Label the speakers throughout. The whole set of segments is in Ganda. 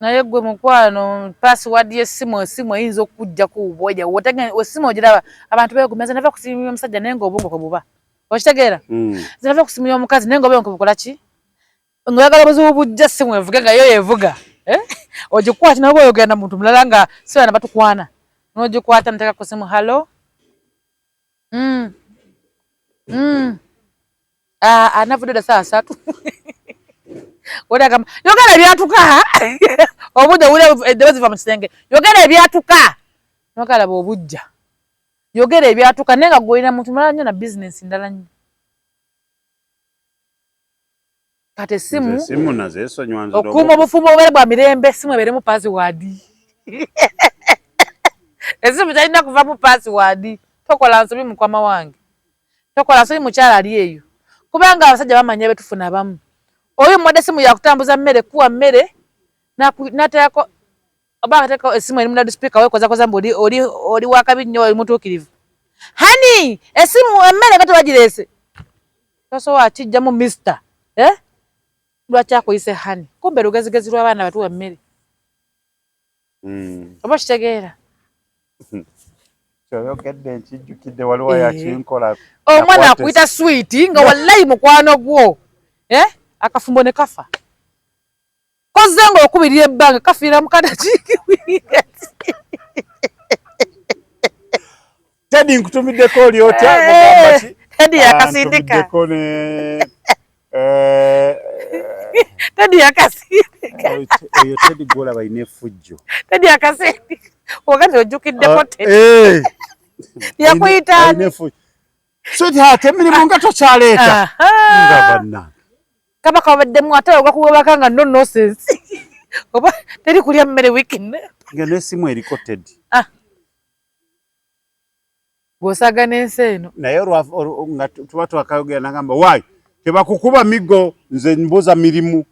Speaker 1: Naye gwe mukwano, password y'essimu, essimu eyinza okukuggyako obwoja. Essimu ogiraba, abantu beegumya, nze nava ku simu y'omusajja naye ng'obwongo kwe buba, okitegeera? Nze nava ku simu y'omukazi naye ng'obwongo kwe bukola ki? Ng'oyagala obuzibu bujja, ssimu evuge nga yo yevuga, eh? Ogikwata nawe oyogera na muntu mulala nga si bana batukwana, n'ogikwata nteeka ku simu, hello. Ah, anavudde dda saa 3. Oli agamba yogera ebyatuka, obujja owulira eddoboozi ziva mu kisenge, yogera ebyatuka, nogalaba obujja, yogera ebyatuka, naye nga gwe olina muntu mulala nnyo na bizinensi ndala nnyo. Kati essimu
Speaker 2: Essimu nazeesonyiwa nze.
Speaker 1: Okuuma obufumbo obubeere bwa mirembe, essimu ebeeremu password. Essimu talina kuvamu password. Tokola nsobi, mukwama wange, tokola nsobi, mukyala ali eyo, kubanga abasajja bamanya betufuna abamu. Oyo muwadde essimu yakutambuza mmere, kuwa mmere, nateekako oba akateekako essimu eri mu loudspeaker, wekozakoza mbu oli wakabi nnyo, oli mutuukirivu. Hani essimu emmere nga tebagireese, tosobola kijjamu mister, eh? Lwaki akuyise honey? Kumbe lugezigezi lw'abaana batuwa emmere. Oba okitegeera?
Speaker 2: Kyoyogedde nkijjukidde, waliwo yakinkola.
Speaker 1: Omwana akuyita sweet nga wallayi mukwano gwo, eh? Akafumbo ne kafa kozze nga okubirira ebbanga, kafiira mu kadakiika.
Speaker 2: Teddy, nkutumiddeko, oli otya?
Speaker 1: Mugamba ki? Teddy yakasindika.
Speaker 2: Ntumiddeko ne
Speaker 1: Teddy yakasindika.
Speaker 2: Oyo Teddy gwolaba alina effujjo.
Speaker 1: Teddy yakasindika wakati ojjukiddeko Teddy yakuyita ani?
Speaker 2: Sweetheart, emirimu nga tokyaleeta nga bannange.
Speaker 1: Kaba kabaddemu ate ogakuwebaka nga no nonsense, oba teri kulya mmere wiiki.
Speaker 2: Nga n'essimu eriko Teddy.
Speaker 1: Ah. Gw'osaaga n'ensi eno.
Speaker 2: Naye nga tuba twakayogera nagamba, waayi tebakukuba migo, nze mbuuza mirimu.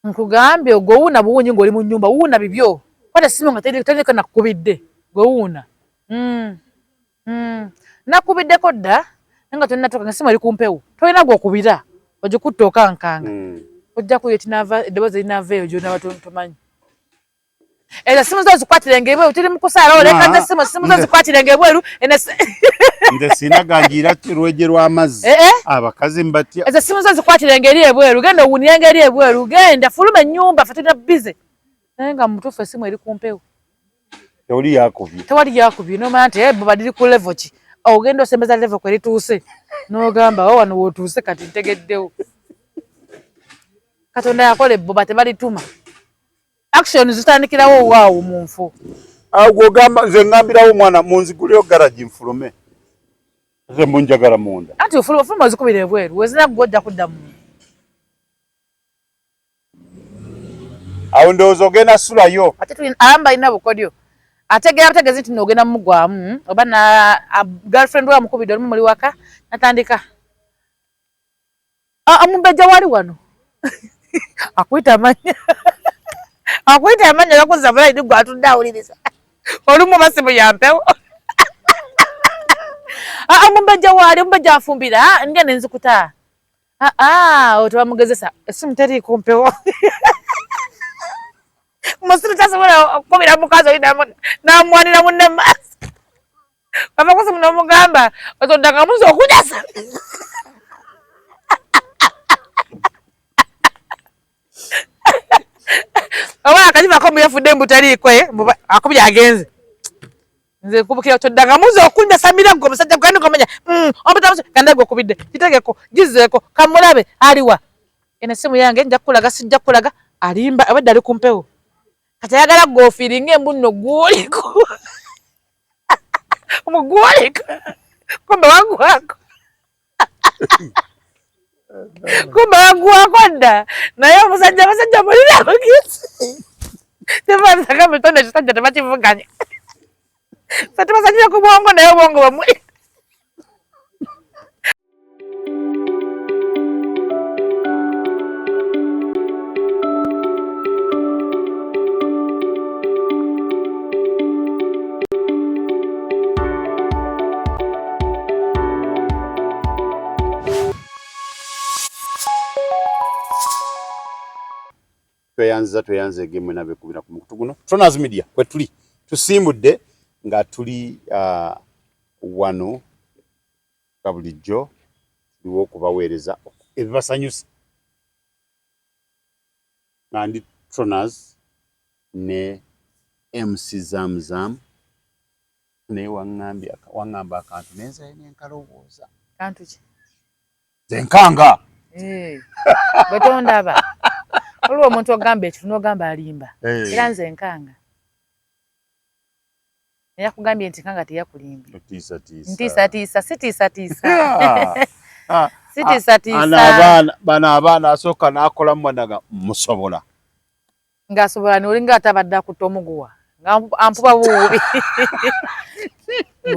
Speaker 1: Nkugambye, gwe wuuna buwunyi ng'oli mu nnyumba, wuuna bibyo, kwata essimu nga teriko nakukubidde, gwe wuuna. Nakubiddeko dda naye nga tonnatuuka, nga essimu eri ku mpewo, tolina gw'okubira, ogikutte okankanga. Ojja kuwulira ekinaava, eddoboozi erinaava eyo gy'onaaba tomanyi. Ezo simu zo zikwatirenga ebweru, tuli mu kusaala, olekaza essimu, simu zo zikwatirenga ebweru.
Speaker 2: Nze sina ganjiira lweje lw'amazzi.
Speaker 1: Eh, eh.
Speaker 2: Abakazi mbatya.
Speaker 1: Ezo simu zo zikwatirenga eri ebweru, genda owunirenga eri ebweru, genda fuluma ennyumba, ffe tulina busy, naye nga mutuufu essimu eri ku mpewo.
Speaker 2: Tewali yakubye.
Speaker 1: Tewali yakubye, nomanya nti ebbo badiri ku level ki, ogenda osembeza level kwe lituuse, n'ogamba o wano wootuuse kati ntegeddewo. Katonda yakola ebboba, tebalituma, action zitandikirawo waawo mu nfu.
Speaker 2: Awo gwe ogamba nze ngambirawo omwana munziguleyo garagi nfulume, nze munjagala munda.
Speaker 1: Anti ofuluma, ofuluma ozikubira ebweru, wezina gwe ojja kudda mu
Speaker 2: Awo ndowooza ogenda sulayo.
Speaker 1: Ate tuli abamu balina bukodyo, ategeera butegeezi nti noogenda mugwamu, oba na girlfriend we amukubidde olumu muli waka, natandika, "Omumbejja wali wano," akuyita amanya, akuyita amanya, gakuza bulayini, gwe atudde awuliriza olumu basimu yampewo, "Omumbejja waali, omumbejja afumbira, ndya nenzikuta." Oyo tebamugezesa, essimu teriiko mpewo. Musiru tasobola okukubira mukazi oli n'amwanira munne maaso, ava kusimu n'omugamba otoddanga muzi okunyasa. Oba akajivako muyafudde mbu teriiko, akubye agenze, nze nkubukira toddanga muzi okunjasamira gwe omusajja gwe gomanya kanda gwe okubidde kitegeko gizeeko kamulabe aliwa. Eno essimu yange nja kukulaga, sijja kukulaga, alimba abadde ali ku mpewo. Kati ayagala gwe ofiiringa embu nno gwoliko mugwoliko, kumbe wagwako, kumbe wagwako dda. Naye omusajja, abasajja mulina amagezi, tebazaga mitonde, ekisajja tebakivuganya. Fe tubasanyira ku bwongo, naye obwongo bwemuli.
Speaker 2: Tweyanziza tweyanzeege mwena abekubira ku mukutu guno Tronas Media kwe tuli tusimbudde nga tuli wano nga bulijjo tuliwo okubaweereza ebibasanyusa nga ndi Tronas ne MC Zamzam naye waŋŋambye waŋŋamba akantu naye nze nenkalowooza.
Speaker 1: Kantu ki?
Speaker 2: Nze nkanga.
Speaker 1: Eh, bwe tondaba waliwo omuntu ogamba ekintu n'ogamba alimba
Speaker 2: eh.
Speaker 1: Era nze nkanga yakugambye nti nkanga teyakulimbye. Ntiisatiisa sitiisatiisa sitiisatiisa.
Speaker 2: Bano abaana asooka n'akolamu banaga musobola
Speaker 1: ng'asobola nolinga ate abadde akutta omuguwa nga ampuba buwubi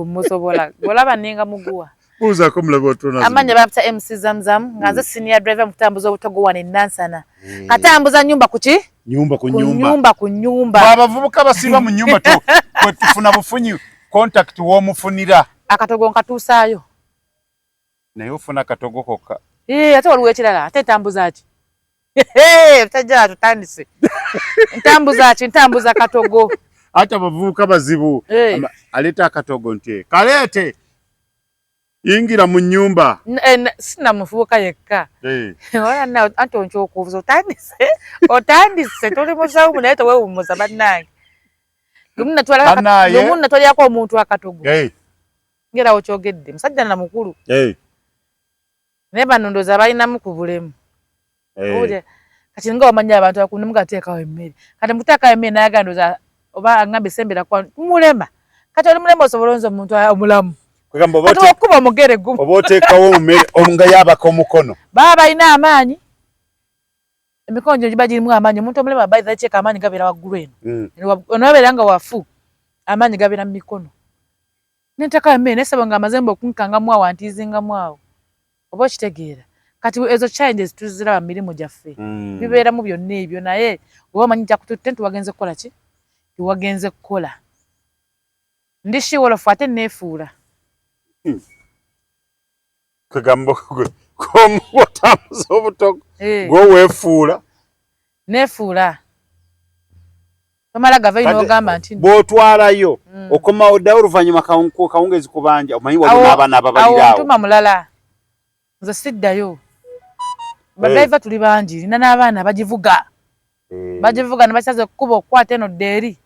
Speaker 1: musobola olaba ninga muguwa.
Speaker 2: Buuzaako mulabe wa Tronas.
Speaker 1: Amanya bapita MC Zamzam nga nze senior driver mu kutambuza obutogo wano e Nansana. Katambuza nyumba kuki?
Speaker 2: Nyumba ku nyumba.
Speaker 1: Nyumba ku nyumba.
Speaker 2: Abavubuka basiba mu nyumba tu kwe tufuna bufunyi contact w'omufunira.
Speaker 1: Akatogo nkatuusaayo.
Speaker 2: Naye ofuna katogo kokka.
Speaker 1: Eh, ate waliwo ekirala ate ntambuza ki? Tajja tutandise. Ntambuza ki? Ntambuza katogo.
Speaker 2: Ate abavubuka bazibu. Aleeta akatogo nti kaleete. Yingira mu nnyumba.
Speaker 1: Sina muvubuka yekka. Anti onkyokuuza otandise otandise tuli musawo naye tewewummuza bannange. Lumu natwalyako omuntu akatogo. Ngera okyogedde musajja na mukulu. Naye bano ndowooza balinamu ku bulemu. Kati nga omanyi abantu bakulu mugateekawo emmere. Kati mukuteekawo emmere n'ayagala ndowooza oba aŋŋambye sembera kwa mulema. Kati oli mulema osobola oyinza omuntu omulamu. Kati okuba omugere gumu.
Speaker 2: Oba oteekawo emmere nga yabaka omukono.
Speaker 1: Baba balina amaanyi. Emikono gino giba girimu amaanyi. Omuntu omulema by the check amaanyi gabeera waggulu eno. Ono abeera nga wafu amaanyi gabeera mu mikono. Nenteekawo emmere naye ssebo ng'amaze mbu okunkangamu awo antiizingamu awo. Oba okitegeera. Kati ezo challenges tuziraba mu mirimu gyaffe. Bibeeramu byonna ebyo naye oba omanyi kyakututte nti wagenze kukola ki? Tiwagenze kukola. Ndi shiwolofu ate neefuula.
Speaker 2: Kagamba otambuza obutogo gwe weefuula.
Speaker 1: Neefuula. Tomala gava ino ogamba nti
Speaker 2: bw'otwalayo okomawo ddayo oluvannyuma kawungezi kubanja omanyi waliwo n'abaana ababalira awo.
Speaker 1: Ntuma mulala. Nze siddayo. Badriver tuli bangi nina n'abaana bagivuga. Bagivuga ne basaza ekkubo okukwata eno dda eri.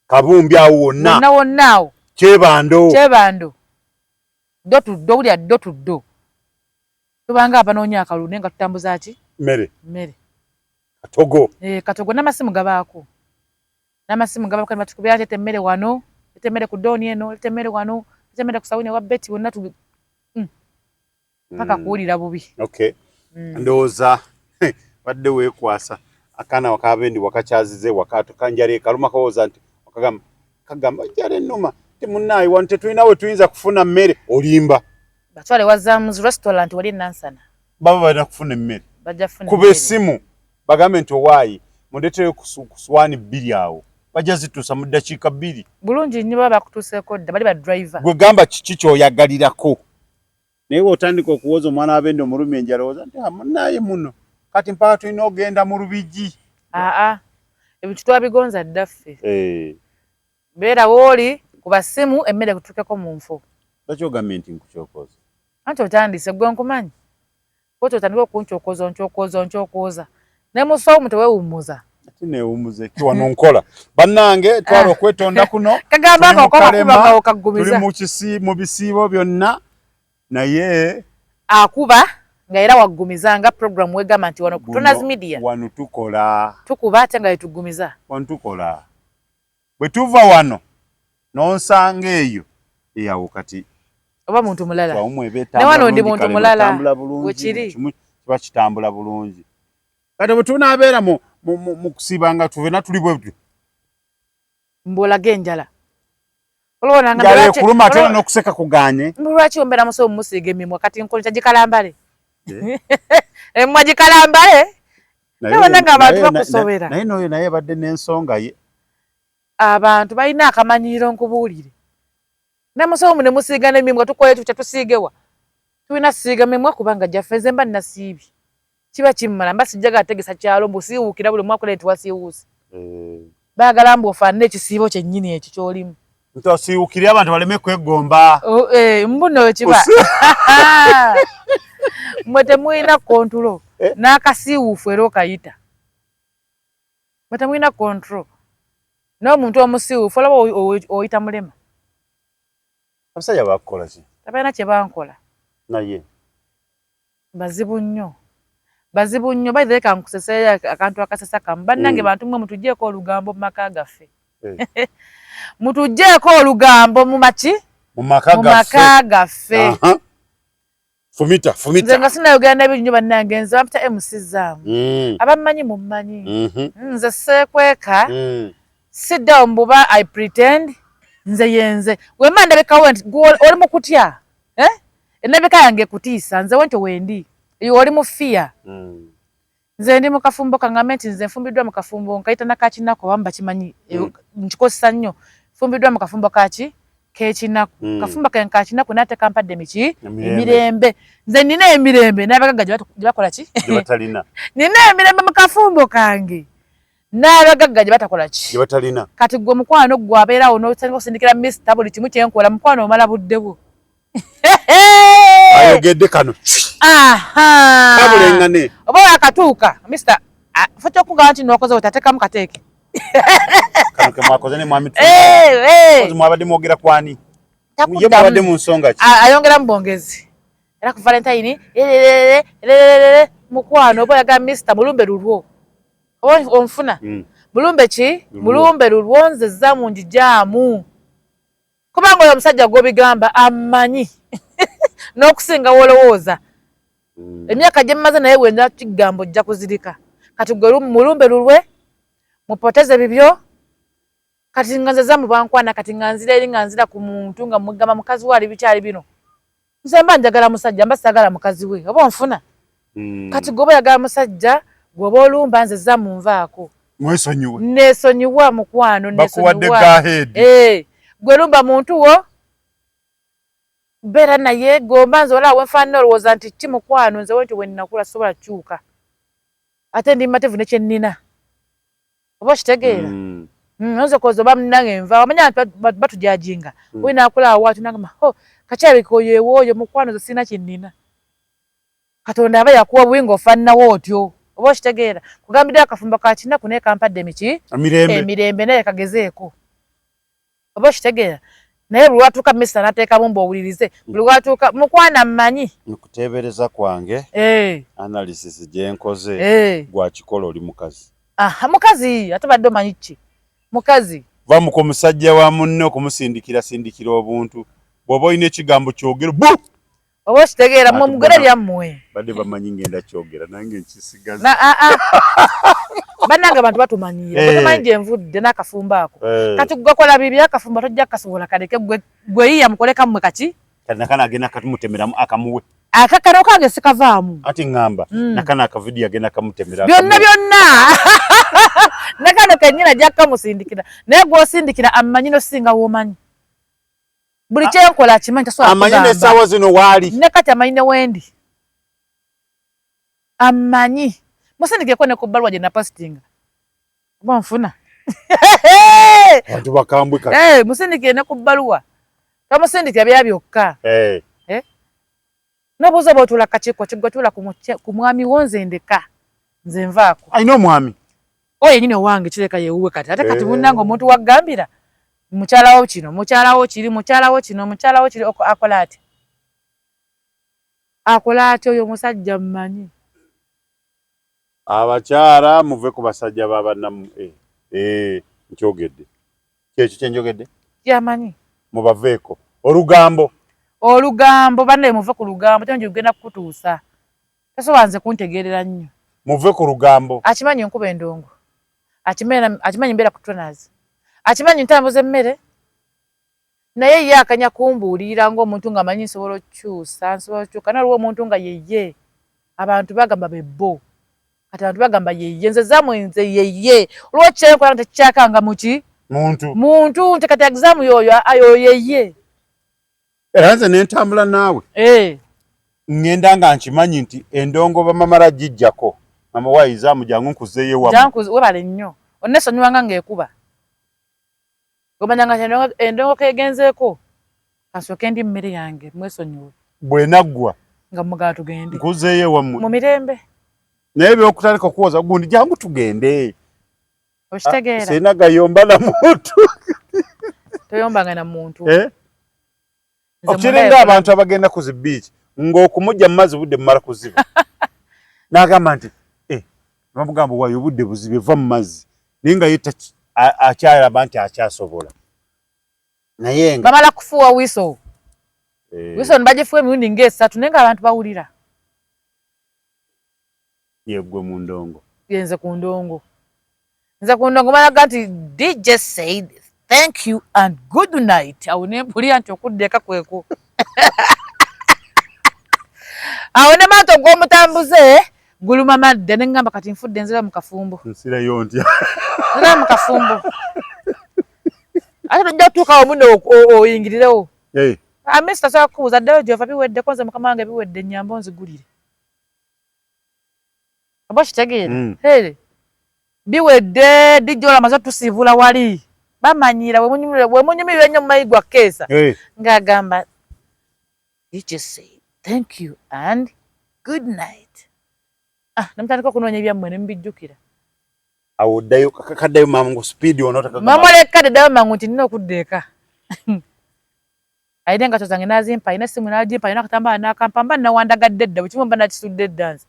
Speaker 2: Kabumbi awo wonna.
Speaker 1: Wonna wonna awo.
Speaker 2: Kyebando.
Speaker 1: Kyebando. Ddo tu ddo wulira ddo tu ddo. Tubanga abanoonya akalulu naye nga tutambuza ki?
Speaker 2: Mmere.
Speaker 1: Mmere.
Speaker 2: Katogo.
Speaker 1: Katogo n'amasimu gabaako. N'amasimu gabaako ne batukubira leeta emmere wano, leeta emmere ku dooni eno, leeta emmere wano, leeta emmere ku sawuni ewa Betty wonna tu paka kuwulira bubi.
Speaker 2: Okay. Ndowooza badde weekwasa akaana wakabendi wakakyazize wakato kanjala ekaluma kawooza nti wakagamba kagamba njala ennuma ti munnaayi wano tetulina we tuyinza kufuna mmere olimba.
Speaker 1: Batwale wa Zam's restaurant wali e Nansana.
Speaker 2: Baba balina kufuna emmere.
Speaker 1: Bajja kufuna
Speaker 2: Kuba essimu bagambe nti owaayi mundeetereyo ku suwaani bbiri awo bajja zituusa mu ddakiika bbiri.
Speaker 1: Bulungi nnyo baba bakutuuseeko dda bali ba driver.
Speaker 2: Gwe gamba kiki ky'oyagalirako naye bw'otandika okuwoza omwana w'abende omulumi enjala owoza nti munnaaye muno kati mpaka tulina ogenda mu Lubigi.
Speaker 1: Aa ebintu twabigonza dda ffe. Beera wooli kuba ssimu emmere kutuukeko mu nfo.
Speaker 2: Lwaki ogambye nti nkukyokoza?
Speaker 1: Anti otandise gwe nkumanyi. Bw'otyo otandika okunkyokoza onkyokooza onkyokooza ne mu sawumu tewewummuza.
Speaker 2: Ate neewummuza ki wano nkola. Bannange twala okwetonda kuno.
Speaker 1: Kagamba
Speaker 2: Tuli mu
Speaker 1: ako
Speaker 2: Kalema,
Speaker 1: okuba nga okaggumiza.
Speaker 2: Tuli mu bisiibo byonna naye
Speaker 1: akuba nga era waggumiza nga program wegamba nti wano ku Tronas Media.
Speaker 2: Wano tukola.
Speaker 1: Tukuba ate nga yetuggumiza.
Speaker 2: Wano tukola. Bwe tuva wano n'onsanga eyo eyawo kati
Speaker 1: oba muntu mulala.
Speaker 2: Twawumwe
Speaker 1: Ne wano ndi muntu mulala. Wekiri.
Speaker 2: Kiba kitambula bulungi. Kati bwe tunaabeera mu kusiiba nga tufenna tuli bwe tutyo.
Speaker 1: Mbw'olaga enjala.
Speaker 2: Njala ekuluma ate n'okuseka kugaanye.
Speaker 1: Lwaki ombeera musawo mumusiiga emimwa kati nkola gikalambale. Emimwa gikalambale. Naye nga abantu bakusobera.
Speaker 2: Naye n'oyo naye abadde n'ensonga ye.
Speaker 1: Abantu balina akamanyiiro nkubuulire. Ne musawo ne musiiga n'emimwa tukoye tutya tusiigewa. Tulina siiga mimwa kubanga gyaffe nze mba nasiibye. Kiba kimmala mba sijjaga ategesa kyalo mbu siiwuukira buli omu akole nti wasiiwuuse. Eh. Baagala mbu ofaanane ekisiibo kyennyini ekyo ky'olimu.
Speaker 2: Nti osiiwuukire abantu baleme kwegomba.
Speaker 1: Oh, eh, mbuno kiba. Mwe temulina kontulo eh? N'akasiiwuufu era okayita. Mwe temulina control. N'omuntu omusiiwuufu olaba oyita mulema.
Speaker 2: Abasajja bakukola ki?
Speaker 1: Tebalina kye bankola.
Speaker 2: Naye
Speaker 1: Bazibu nnyo. Bazibu nnyo. By the way kankuseseeyo akantu akasesa kamu. Bannange bantu mmwe mutuggyeko olugambo mu maka gaffe. Eh. Mutuggyeko olugambo mu maki?
Speaker 2: Mu maka gaffe. Mu
Speaker 1: maka gaffe.
Speaker 2: Fumita, fumita.
Speaker 1: Nze nga sinayogera nabi nnyo bannange nze bampita MC Zam. Abammanyi mummanyi. Nze seekweka. Siddawo mbuba I pretend nze yenze. Wemba ndabikawo nti oli mu kutya. Eh? Endabika yange ekutiisa nze wentyo wendi. Eyo oli mu fear. Nze ndi mu kafumbo kangambe nti nze nfumbiddwa mu kafumbo nkayita na kakinaku abamu bakimanyi nkikozesa nnyo. Nfumbiddwa mu kafumbo kaki k'ekinaku. Kafumbo kange ka kinaku naye ate kampadde miki emirembe. Nze nina emirembe n'abagagga gye bakola ki?
Speaker 2: Gye batalina.
Speaker 1: Nina emirembe mu kafumbo kange n'abagagga gye batakola ki?
Speaker 2: Gye batalina.
Speaker 1: Kati gwe mukwano gwe abeerawo n'otandika okusindikira mister buli kimu kye nkola mukwano omala budde bwo.
Speaker 2: Ayogedde kano.
Speaker 1: Aha.
Speaker 2: Kabulengane.
Speaker 1: Oba wakatuuka mister ffe kyokugamba nti n'okoze otatekamu kateeke.
Speaker 2: Kano ke mwakoze ne mwami
Speaker 1: eh, eh.
Speaker 2: Mwabadde mwogera kwani? Ye mwabadde mu nsonga ki?
Speaker 1: Ayongeramu bwongezi. Era ku Valentine mukwano oba oyagala mister mulumbe lulwo. Oba onfuna? Mulumbe ki? Mulumbe lulwo nze zaamu njijaamu. Kubanga oyo omusajja gw'obigamba amanyi n'okusinga w'olowooza. Emyaka gye mmaze naye wenda kigambo ojja kuzirika. Kati gwe mulumbe lulwe, mupoteze bibyo. Kati nga nze zaamu bankwana kati nga nzira eri nga nzira ku muntu nga mugamba mukazi we ali bikyali bino. Nze mba njagala musajja mba saagala mukazi we oba onfuna. Kati gwe oba oyagala musajja gwe oba olumba nze zaamu nvaako.
Speaker 2: Mwesonyiwe.
Speaker 1: Neesonyiwa mukwano
Speaker 2: Bakuwadde go ahead.
Speaker 1: Eh, gwe lumba muntu wo beera naye gomba nze olaba wenfaanana olowooza nti ki mukwano nze wentyo bwe nnakula sobola kukyuka. Ate ndi mativu ne kye nnina. Oba okitegeera? Nze kozi oba munnange nva omanya abantu batujajinga. Oyo n'akulaba waati n'agamba ho kakyabika oyo ew'oyo mukwano nze sirina kye nnina. Katonda aba yakuwa buwi ng'ofaananawo otyo. Oba okitegeera? Kugambidde akafumbo ka kinaku naye kampadde emiki? Emirembe naye kagezeeko. Oba okitegeera? Naye buli lwatuuka mister n'ateekamu mbu owulirize. Buli lwatuuka mukwana mmanyi.
Speaker 2: Mu kuteebereza kwange analysis gye nkoze gwakikola oli mukazi.
Speaker 1: Aha, mukazi ate badde omanyi ki? Mukazi.
Speaker 2: Va mu ku musajja wa munne okumusindikira sindikira obuntu. Bw'oba olina ekigambo kyogere bu!
Speaker 1: Oba okitegeera mwe mugere byammwe.
Speaker 2: Badde bamanyi ngenda kyogera nange nkisigaza.
Speaker 1: Bannange abantu batumanyiira. Batumanyi gye nvudde n'akafumbo ako. Kati gwe kola bibi akafumbo tojja kukasobola kaleke gwe yiya mukole kammwe kaki.
Speaker 2: Kati nakano agenda katumutemeramu akamuwe.
Speaker 1: Akakano kange sikavaamu.
Speaker 2: Ati ngamba nakano akavidiyo agenda kamutemera.
Speaker 1: Byonna byonna. Nakano kennyini ajja kukamusindikira. Naye gw'osindikira amanyi n'osinga w'omanyi. Buli kyenkola akimanyi tasobola
Speaker 2: kugamba. Amanyi n'essaawa zino waali.
Speaker 1: Ne kati amanyi ne wendi. Amanyi. Musindikireko ne ku bbaluwa gye napositinga. Oba nfuna.
Speaker 2: Abantu bakambwe kati.
Speaker 1: Eh, musindikire ne ku bbaluwa. Tomusindikira bya byokka. Eh. N'obuuza oba otuula kakiiko ki gwe tuula ku mwami wo nze ndeka. Nze nvaako.
Speaker 2: Alina omwami.
Speaker 1: Oyo yennyini owange kireka yewuwe kati. Ate kati munnange omuntu wagambira mukyala wo kino, mukyala wo kiri, mukyala wo kino, mukyala wo kiri akola atya? Akola atya oyo omusajja mmanyi.
Speaker 2: Abakyala muve ku basajja ba bannammwe. Nkyogedde. Kyekyo kye njogedde?
Speaker 1: Yamanyi.
Speaker 2: Mubaveeko. Olugambo.
Speaker 1: Olugambo bannaye muve ku lugambo tewali gye lugenda kukutuusa. Tasobola nze kuntegeerera nnyo.
Speaker 2: Muve ku lugambo.
Speaker 1: Akimanyi nkuba endongo. Akimanyi mbeera ku Tronas. Akimanyi ntambuza emmere. Naye ye akanya kumbuulirira ng'omuntu ng'amanyi nsobola okukyusa, nsobola okukyuka. Naye waliwo omuntu nga yeye. Abantu bagamba be bo. Kati abantu bagamba yeye. Nze zaamu nze yeye. Olwo kyenkola nga tekikyakanga muki?
Speaker 2: Muntu.
Speaker 1: Muntu nti kati exam y'oyo ayo yeye.
Speaker 2: Era nze ne ntambula naawe.
Speaker 1: Eh.
Speaker 2: Ŋŋenda nga nkimanyi nti endongo bamamala gijjako. Mama wayiza jangu nkuzeeyo wamu.
Speaker 1: Jangu webale nnyo. Onnesonyiwanga ng'ekuba. Omanya nga endongo kegenzeeko. Kansooke ndi mmere yange mwesonyiwe.
Speaker 2: Bw'enaggwa.
Speaker 1: Nga mugala tugende.
Speaker 2: Nkuzeeyo wammwe.
Speaker 1: Mu mirembe.
Speaker 2: Naye by'okutandika okuwoza gundi jangu tugende.
Speaker 1: Okitegeera.
Speaker 2: Sirina gayomba na muntu.
Speaker 1: Toyombanga na muntu.
Speaker 2: Eh? Okiringa abantu abagenda ku zi beach ng'okumujja mu mazzi budde bumala kuziba. N'agamba nti eh, bamugamba waayo obudde buzibye va mu mazzi naye nga ye akyalaba nti akyasobola. Naye nga
Speaker 1: bamala kufuuwa wiso. Eh. Wiso nibagifuwa emirundi ng'esatu naye ng'abantu bawulira.
Speaker 2: Yegwe mu ndongo.
Speaker 1: Yenze ku ndongo. Nze ku ndongo balaga nti DJ said thank you and good night. Awo ne mpulira nti okudda eka kwekwo. Awo ne maato gw'omutambuze guluma madde ne ŋŋamba kati nfudde nzira mu kafumbo.
Speaker 2: Nsirayo ntya?
Speaker 1: Nzira mu kafumbo. Ate tojja kutuukawo muno oyingirirewo.
Speaker 2: Hey.
Speaker 1: Amisi tasobola kukubuuza ddayo gy'ova biweddeko nze mukama wange biwedde nnyamba onzigulire. Oba okitegeera?
Speaker 2: Mm.
Speaker 1: Hey. Biwedde DJ olwo amaze otusiibula wali. Bamanyiira wemunyumirwa ennyo mumanyi gwa keesa.
Speaker 2: Hey.
Speaker 1: Ng'agamba DJ say thank you and good night. Ah, nemutandika okunoonya ebyammwe ne mubijjukira.
Speaker 2: Awo oddayo kaddayo mangu speed ono
Speaker 1: Mama leka ddayo mangu nti nina okudda eka. Alina engatto zange n'azimpa, alina essimu n'agimpa, alina akatambaala n'akampa, mba nawandagadde dda, buli kimu mba nakisudde dda nze.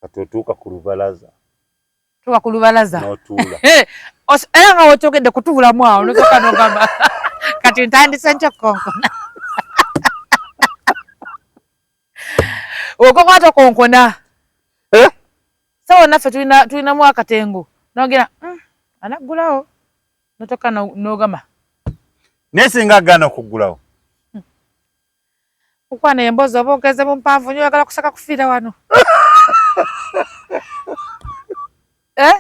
Speaker 2: Kati otuuka ku lubalaza.
Speaker 1: Tuuka ku lubalaza.
Speaker 2: N'otuula.
Speaker 1: Era nga wokyogedde kutuulamu awo n'osooka n'ogamba kati ntandise ntya okukonkona. Okonkona tokonkona.
Speaker 2: Eh?
Speaker 1: Sawa naffe tulinamu akatengo. N'ogera anaggulawo. N'otoka n'ogamba.
Speaker 2: Naye singa agaana okuggulawo.
Speaker 1: Kukwana emboozi oba ogeze mu mpanvu nnyo oyagala kusaka kufiira wano. Eh?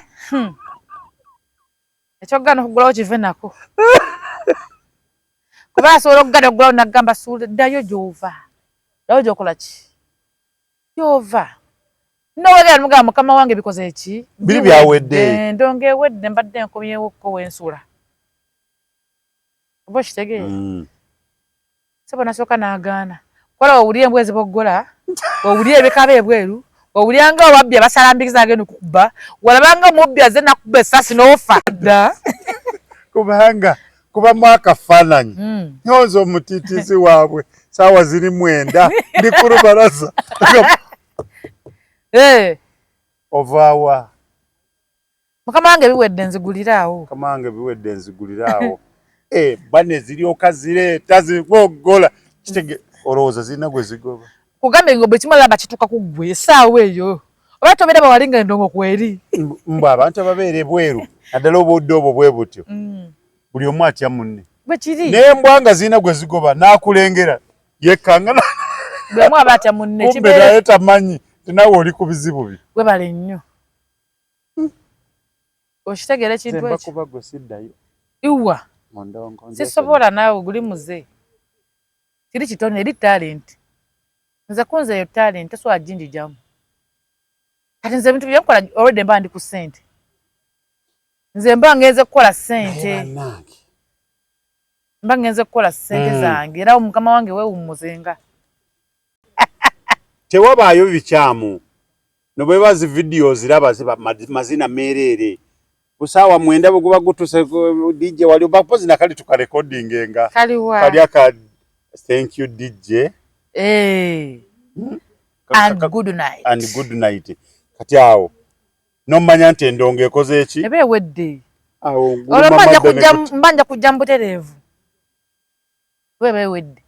Speaker 1: Ekyokugaana okuggulawo kive nako. Kuba asobola okugaana okuggulawo n'agamba suula ddayo gy'ova. Ddayo gy'okola ki? Gy'ova. N'owegera n'omugamba mukama wange bikoze ki?
Speaker 2: Biri byawedde.
Speaker 1: Endongo ewedde mbadde nkomyewo ko wensula. Oba okitegeera?
Speaker 2: Mm.
Speaker 1: Ssebo nasooka n'agaana. Kola owulire embwa eziboggola, owulire ebikaaba ebweru, owulira nga ababbi abasalambikiza agenda okukuba, walaba nga omubbi azze n'akuba essasi n'ofa. Dda.
Speaker 2: Kubanga kubamu akafaananyi.
Speaker 1: Mm.
Speaker 2: Nyonza omutiitiizi waabwe saawa ziri 9 ndi ku lubalaza.
Speaker 1: Eh.
Speaker 2: Ovaawa?
Speaker 1: Mukama wange biwedde nzigulire awo.
Speaker 2: Mukama wange biwedde nzigulire awo. Eh, bane ziryoka zireeta ziboggola. Kitege olowooza zirina gwe zigoba.
Speaker 1: Kugambe nga bwe kimu alaba kituuka ku ggwe essaawa eyo. Oba tobeera bawali nga endongo kweri.
Speaker 2: Mbu abantu ababeera ebweru naddala obudde obwo bwe butyo.
Speaker 1: Mm.
Speaker 2: Buli omu atya munne.
Speaker 1: Bwe kiri.
Speaker 2: N'embwa nga zirina gwe zigoba n'akulengera yekkanga.
Speaker 1: Buli omu aba atya munne.
Speaker 2: Kumbe naye tamanyi nti naawe oli ku bizibu bye.
Speaker 1: Webale nnyo. Okitegeera ekintu ekyo?
Speaker 2: Nze mbakuba gwe siddayo.
Speaker 1: Iwa.
Speaker 2: Mu ndongo nze
Speaker 1: Sisobola naawe guli muze. Kiri kitone eri talent. Nze kunze eyo talent tosobola ginjijamu. Kati nze ebintu bye nkola already mba ndi ku ssente. Nze mba ngenze kukola ssente. Mba ngenze kukola ssente zange era mukama wange weewummuzenga.
Speaker 2: Tewabaayo bikyamu. No bwe bazi video ziraba ziba mazina meereere. Ku ssaawa 9 bwe guba gutuuse DJ wali oba mpozi na kali tukarekodingenga.
Speaker 1: Kaliwa.
Speaker 2: Kali aka thank you DJ.
Speaker 1: Eh.
Speaker 2: Hmm?
Speaker 1: And good night.
Speaker 2: And good night. Kati awo n'omanya nti endongo ekoze eki?
Speaker 1: Eba ewedde.
Speaker 2: Awo
Speaker 1: Olwo mba nja kujja mu butereevu. Eba ewedde.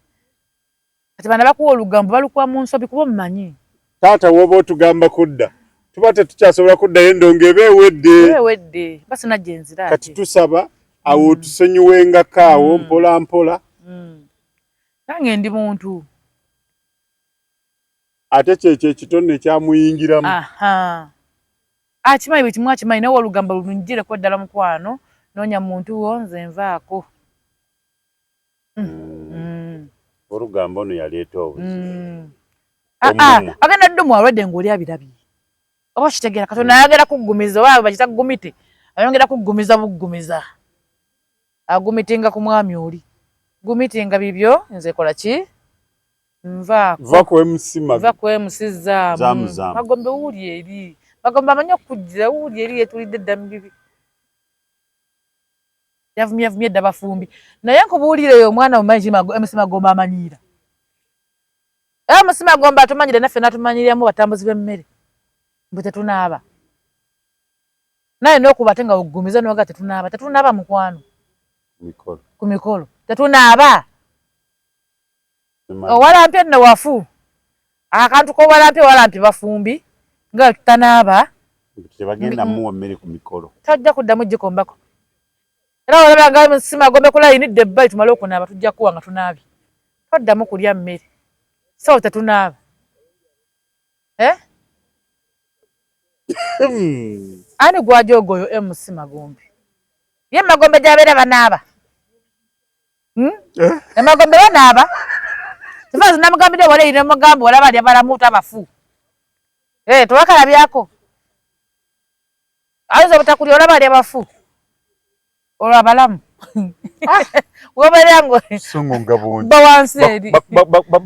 Speaker 1: Kati bano bakuwa olugambo balukuwa mu nsobi kuba omumanyi.
Speaker 2: Taata w'oba otugamba kudda tuba tetukyasobola kuddayo endongo eba ewedde.
Speaker 1: Eba ewedde basi najja enzira ate.
Speaker 2: Kati tusaba awo otusonyiwengako awo mpola mpola.
Speaker 1: Nange ndi muntu.
Speaker 2: Ate kyekyo ekitone ekyamuyingiramu.
Speaker 1: Aha. Akimanyi buli kimu akimanyi naye olugambo lunjireko ddala mukwano noonya muntu wo nze nvaako.
Speaker 2: Olugambo ono yaleeta obuzibu.
Speaker 1: Ah, ah, agenda ddumu alwadde ng'oli abirabye oba kitegeera katonda ayagala kuggumiza oba bakita gumite ayongera kuggumiza buggumiza agumitinga ku mwami oli gumitinga bibyo nze kola ki nvaako nva ku MC zaamu magombe wuuli eri magombe amanyi okukujjira wuuli eri yetulidde edda mu bibi yavumye yavumye edda bafumbi naye nkubuulire oyo omwana omanyi MC Magombe amanyiira era MC Magombe atumanyire naffe natumanyiriramu batambuzi b'emmere mbu tetunaaba naye nokuba ate nga oggumiza noga tetunaaba tetunaaba mukwano ku mikolo tetunaaba owalampye nno wafu akantu kowalampye walampye bafumbi nga tutanaaba
Speaker 2: tebagenda muwa mmere ku mikolo
Speaker 1: tajja kuddamu gikombako era olaba nga si magombe ku layini dde ebbali tumale okunaaba tujja kuwa nga tunaabye toddamu kulya mmere so tetunaaba eh? Ani gwajooga oyo MC Magombe ye Magombe gyabeera banaaba hmm? Eh? Emagombe banaaba kifazi namugambidde wala eri nemugamba olaba alya balamu tabafu eh, tewakalabyako ayinza obutakulya olaba alya bafu olwo abalamu ah. wobeera ngo
Speaker 2: ba
Speaker 1: wansi eri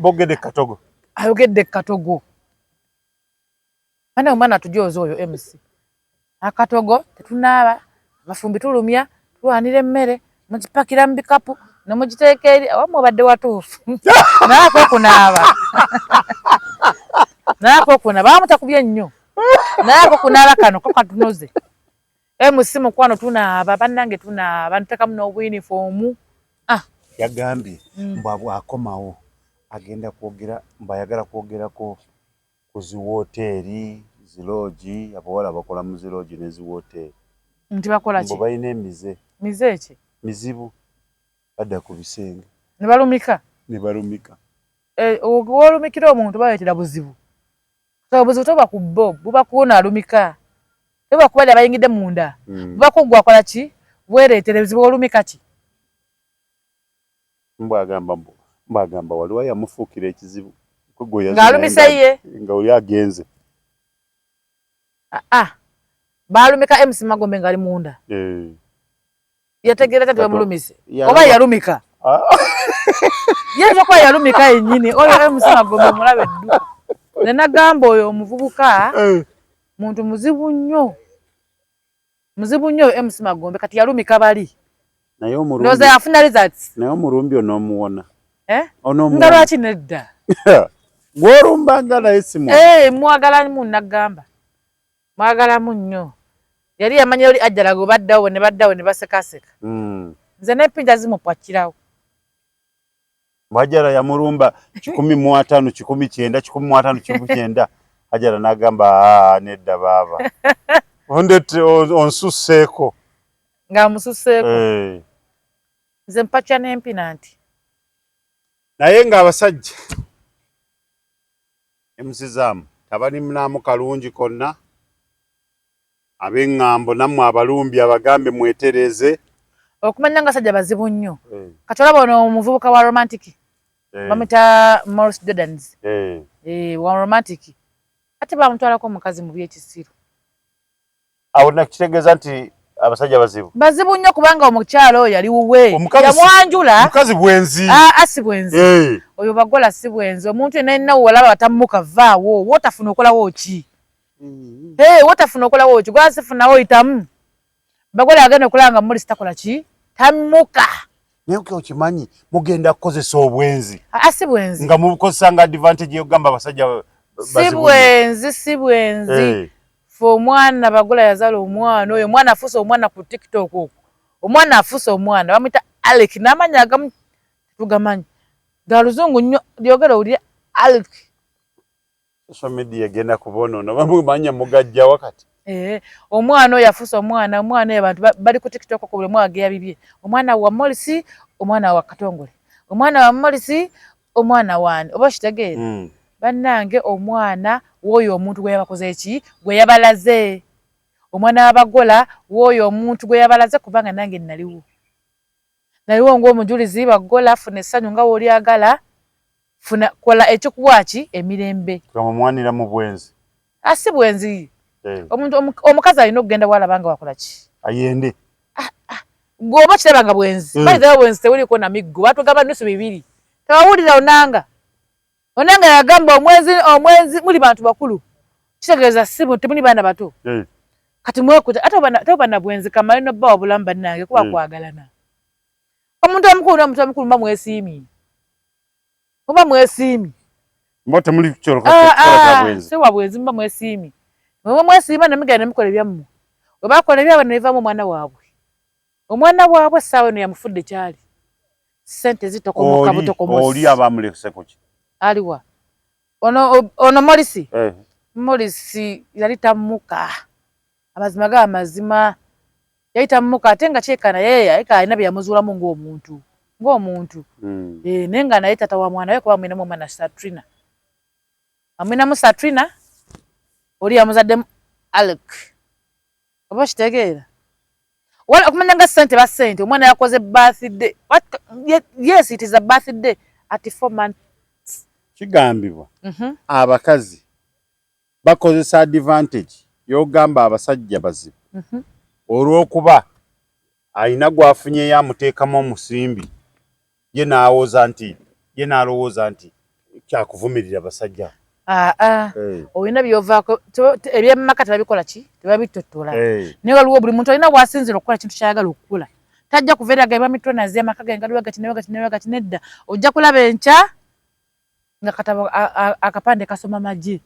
Speaker 2: bogedde katogo
Speaker 1: ayogedde katogo Bana omwana tujooza oyo MC. Akatogo tetunaaba, abafumbi tulumya, tulwanira emmere, mugipakira mu bikapu ne mugiteeka eri awamu obadde watuufu. Naye akokunaaba. Naye akokunaaba abamu takubye nnyo. Naye akokunaaba kano ko katunoze. MC mukwano tunaaba bannange tunaaba ntekamu n'obuyinifoomu.
Speaker 2: Ah. Yagambye mbu bw'akomawo agenda kwogera mbu ayagala kwogerako ku zi wooteeri, zi loogi, abawala abakola mu zi loogi ne zi wooteeri.
Speaker 1: Nti bakola ki?
Speaker 2: Mbu balina emize.
Speaker 1: Mize ki?
Speaker 2: Mizibu. Badda ku bisenge.
Speaker 1: Ne balumika?
Speaker 2: Ne balumika.
Speaker 1: Eh, w'olumikira omuntu baleetera buzibu. So obuzibu toba ku bo, buba ku ono alumika. Toba ku bali abayingidde munda. Buba ku ggwe akola ki? Weereetera ebizibu olumika ki?
Speaker 2: Mbu agamba mbu mbu agamba waliwo yamufuukira ekizibu
Speaker 1: ng'alumise ye
Speaker 2: nga oli agenze
Speaker 1: aa ah, ah. baalumika MC Magombe ng'ali munda eh. Yategeera tati bamulumise oba yalumika ah. Yinza okuba yalumika yennyini oyo MC Magombe omulabe edduka ne nagamba oyo omuvubuka eh. Muntu muzibu nnyo muzibu nnyo oyo MC Magombe kati yalumika bali
Speaker 2: naye omulumbi
Speaker 1: ndowooza yafuna results
Speaker 2: naye omulumbi onoomuwona
Speaker 1: eh? Nga lwaki nedda
Speaker 2: gwolumbanga naye simu
Speaker 1: eh, mwagalamu nagamba mwagalamu nnyo yali yamanya oli ajjala gwe baddawo ne baddawo ne basekaseka Nze n'empinja zimupakirawo
Speaker 2: Hajara yamulumba 150 190 150 190 Hajara n'agamba nedda baaba ondete onsusseeko
Speaker 1: ng'amususseeko eh. Nze mpakya n'empina nti
Speaker 2: naye ng'abasajja emusizaamu tabalimnaamu kalungi konna Ab'eŋŋambo nammwe abalumbi abagambe mwetereeze.
Speaker 1: Okumanya nga basajja bazibu nnyo. Eh. Kati olaba ono omuvubuka wa romantic. Eh. Bamuyita Morris Jordans.
Speaker 2: Eh.
Speaker 1: Eh, wa romantic. Ate bamutwalako omukazi mu by'ekisiru.
Speaker 2: Awo nakitegeeza nti abasajja bazibu.
Speaker 1: Bazibu nnyo kubanga omukyala oyo yali wuwe. Yamwanjula.
Speaker 2: Mukazi bwenzi.
Speaker 1: Ah, ah si bwenzi. Oyo bagola si bwenzi. Omuntu yenna yenna wolaba batammuka vaawo. Wotafuna okolawo ki? Mm. Hey, wotafuna okolawo ki? Gwasifunawo oyitamu. Bagola agenda okulaba nga Morris takola ki? Tammuka.
Speaker 2: Naye okimanyi mugenda kukozesa obwenzi.
Speaker 1: Ah, si bwenzi.
Speaker 2: Nga mubukozesa nga advantage yokugamba abasajja
Speaker 1: si bwenzi, si bwenzi.
Speaker 2: Hey.
Speaker 1: Fe omwana Bagola yazala omwana oyo omwana afuuse omwana ku TikTok okwo. Omwana afuuse omwana bamuyita Alec n'amannya agamu tetugamanyi. Ga luzungu nnyo lyogera owulire Alec.
Speaker 2: Social media egenda kubonoona bamumanya mugajja wakati.
Speaker 1: Eh, omwana oyo afuuse omwana omwana oyo abantu bali ku TikTok ku buli omu ageya bibye. Omwana wa Morris, omwana wa Katongole. Omwana wa Morris, omwana waani oba okitegeera? Bannange omwana w'oyo omuntu gwe yabakoze ki? Gwe yabalaze. Omwana wa Bagola w'oyo omuntu gwe yabalaze kubanga nange naliwo. Naliwo ng'omujulizi Bagola funa essanyu nga w'olyagala. Funa kola ekyokuwa ki emirembe.
Speaker 2: Kamumwanira mu bwenzi.
Speaker 1: Asi ah, bwenzi. Hey. Eh. Omuntu omukazi alina okugenda walaba nga wakola ki?
Speaker 2: Ayende.
Speaker 1: Ah, ah. Gwoba kiraba nga bwenzi. By the way bwenzi tewuliko na miggo. Batugamba nusu bibiri. Tewawulira onanga. Onanga yagamba omwenzi omwenzi muli bantu bakulu. Kitegeeza si temuli baana bato. Hey. Eh. Kati mwekuta ate oba toba na bwenzi kamale no bba obulamu bannange kuba hey. Eh. Kwagalana. Omuntu omukulu n'omuntu omukulu mba mwesiimye. Muba mwesiimye.
Speaker 2: Mba temuli kukyoloka ah,
Speaker 1: ah, bwenzi. Si wa bwenzi muba mwesiimye. Mwe mwesiima ne mugenda ne mukola ebyammwe. Bwe bakola ebyabwe ne bivaamu omwana waabwe. Omwana waabwe essaawa eno yamufudde kyali. Ssente zitokomoka butokomosi.
Speaker 2: Oli aba amulese ku ki?
Speaker 1: Aliwa? Ono ono Morisi? Eh. Morisi yali tamuka. Amazima ga amazima. Yali tamuka ate nga kyekana yeye yaleka alina bye yamuzuulamu ng'omuntu. Ng'omuntu. Eh, naye nga naye tata wa mwana we kuba amwinamu omwana Satrina. Amwinamu Satrina oli yamuzaddemu Alec. Oba okitegeera? Wala okumanya nga ssente ba ssente omwana yakoze birthday. What, yes it is a birthday at 4 months.
Speaker 2: Kigambibwa abakazi bakozesa advantage yogamba abasajja bazibu olw'okuba alina gwafunyeyo amuteekamu omusimbi ye n'awoza nti ye n'alowooza nti kyakuvumirira basajja.
Speaker 1: Aa, eh. Olina byovaako ebyemumaka tebabikola ki tebabitottola. Eh. Naye waliwo buli muntu alina wasinzira okukola kintu kyayagala okukola tajja kuva era gaiba mitonazi amaka ge ngaliwa gati newa gati newa gati nedda ojja kulaba enkya nga katabo akapande kasoma magye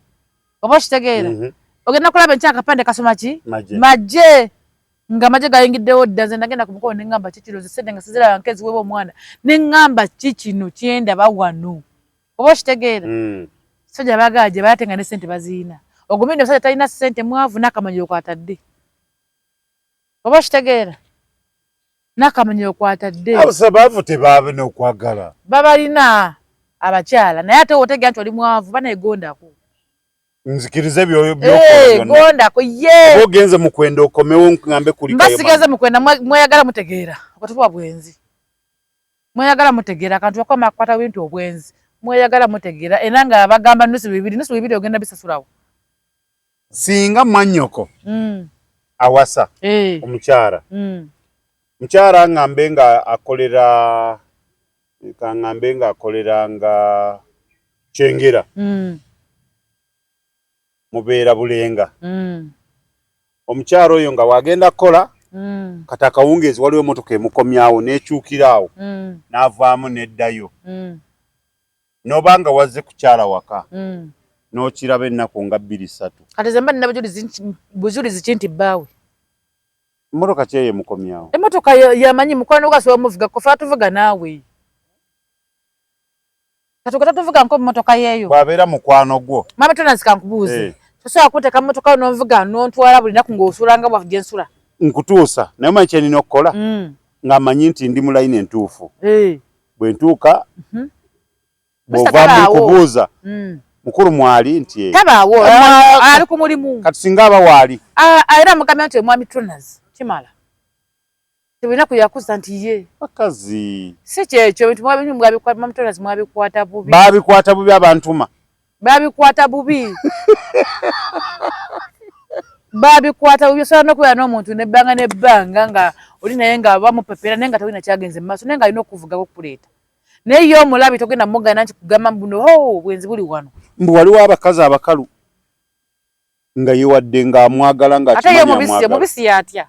Speaker 1: oba okitegeera. Ogenda kulaba enkya akapande kasoma ki magye nga amagye gayingiddewo dda. Nze nagenda ku mukolo ne ŋŋamba ki kino zisente nga siziraba nkeziweebwa omwana ne ŋŋamba ki kino kyendaba wano oba okitegeera. Soja baagala gye bali ate nga ne ssente bazirina. Ogumidde omusajja talina ssente mwavu n'akamanyiro kw'atadde oba okitegeera n'akamanyiro kw'atadde.
Speaker 2: Abasabaavu tebaabe n'okwagala.
Speaker 1: Babalina abakyala naye ate otegeera nti oli mwavu baneegondako.
Speaker 2: Nzikirize byokola byonna.
Speaker 1: Gondako ye.
Speaker 2: Oba ogenze mu kwenda okomewo nkugambe kulikayo.
Speaker 1: Mbasigaze mu kwenda mweyagala mutegeera okwatuwa bwenzi. Mweyagala mutegeera akantu wakoma akwata bintu obwenzi. Mweyagala mutegeera era nga bagamba nusu bibiri nusu bibiri ogenda bisasulawo.
Speaker 2: Singa mwannyoko awasa omukyala. Mukyala ngambe nga akolera kangambe nga akolera nga Kyengera. Mubeera Bulenga. Omukyala oyo nga wagenda kukola kati akawungeezi waliwo emmotoka emukomyawo n'ekyukira awo n'avaamu n'eddayo. N'oba nga wazze kukyala waka n'okiraba ennaku nga bbiri ssatu.
Speaker 1: Kati nze mba nina bujulizi ki nti bbaawe.
Speaker 2: Emmotoka ki eyo emukomyawo?
Speaker 1: Emmotoka yamanyi mukwano gwe asobola omuvuga kofa atuvuga naawe. Kati gwe tatuvuga nko mmotoka yeeyo.
Speaker 2: Bw'abeera mukwano gwo.
Speaker 1: Mwami Tonasi kankubuuze. Tosobola kunteeka mu mmotoka yo n'onvuga n'ontwala buli nnaku ng'osula nga gye nsula.
Speaker 2: Nkutuusa naye omanyi kye nnina okukola? Nga mmanyi nti ndi mu layini entuufu. Bwe ntuuka bw'ovaamu nkubuuza mukulu mwali nti
Speaker 1: tabaawo ali ku mulimu.
Speaker 2: Kati singa aba waali.
Speaker 1: Era mugambye nti omwami Tonasi kimala. Tebulina kuyakuza nti ye.
Speaker 2: Bakazi.
Speaker 1: Si kyekyo ebintu mwabikwata mwami Tonasi mwabikwata bubi.
Speaker 2: Babikwata bubi abantuma.
Speaker 1: Babikwata bubi. Babikwata bubi osobola n'okubeera n'omuntu n'ebbanga n'ebbanga nga oli naye nga bamupepera naye nga tolina kyagenze mu maaso naye nga alina okukuvugako okukuleeta. Naye ye omulabi togenda mugana nti kugamba mbu ho bwenzi buli wano.
Speaker 2: Mbu waliwo abakazi abakalu nga yewadde ng'amwagala nga
Speaker 1: ate ye mubisi omubisi yatya.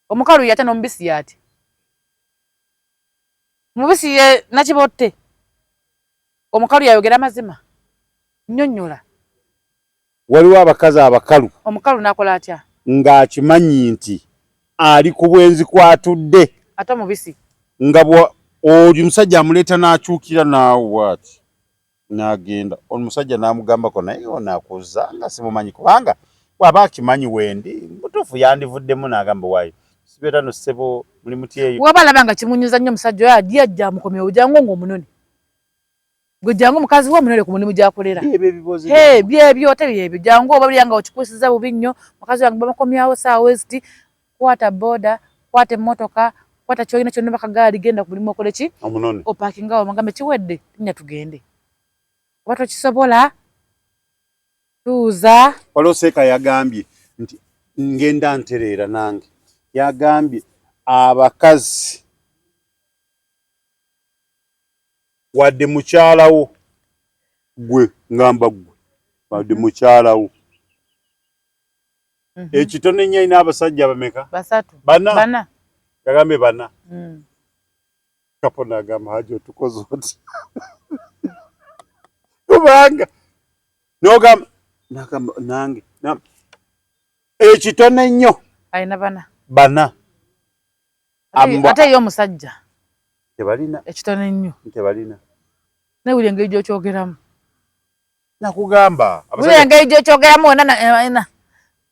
Speaker 1: Omukalu yatya n'omubisi yatya. Omubisi ye Nakibotte. Omukalu yayogera amazima. Nnyonnyola.
Speaker 2: Waliwo abakazi abakalu.
Speaker 1: Omukalu n'akola atya?
Speaker 2: Ng'akimanyi nti ali ku bwenzi kw'atudde.
Speaker 1: Ate omubisi?
Speaker 2: Nga oli omusajja amuleeta n'akyukira naawe bw'ati n'agenda. Omusajja n'amugambako naye ono akuzza nga simumanyi kubanga bw'aba akimanyi wendi mutuufu yandivuddemu n'agamba waayo sibeera no ssebo muli muti eyo.
Speaker 1: Waba alaba nga kimunyiza nnyo omusajja oyo ajja ajja amukomyewo jangu ng'omunone. Gwe jangu mukazi wo omunone ku mulimu gy'akolera.
Speaker 2: Byebyo ebibuuzo.
Speaker 1: Hee byebyo ate byebyo jangu oba buli nga okikusiza bubi nnyo mukazi wange bamukomyawo ssaawa eziti kwata boda kwata emmotoka kwata ky'olina kyonna oba kagaali genda ku mulimu okole ki?
Speaker 2: Omunone.
Speaker 1: Opakinga awo omugambe kiwedde linnya tugende. Oba tokisobola tuuza.
Speaker 2: Waliwo seeka yagambye nti ngenda ntereera nange, yagambye abakazi wadde mukyalawo gwe ngamba gwe wadde mukyalawo ekitono ennyo alina abasajja bameka?
Speaker 1: Basatu.
Speaker 2: Bana.
Speaker 1: Bana.
Speaker 2: Yagambye bana. Kapo nagamba Haji otukoze oti kubanga nogamba nagamba nange ekitono ennyo
Speaker 1: alina bana.
Speaker 2: Bana.
Speaker 1: Ate ye omusajja
Speaker 2: tebalina
Speaker 1: ekitono ennyo
Speaker 2: tebalina.
Speaker 1: Naye wuli engeri gy'okyogeramu.
Speaker 2: Nakugamba
Speaker 1: wuli engeri gy'okyogeramu wonna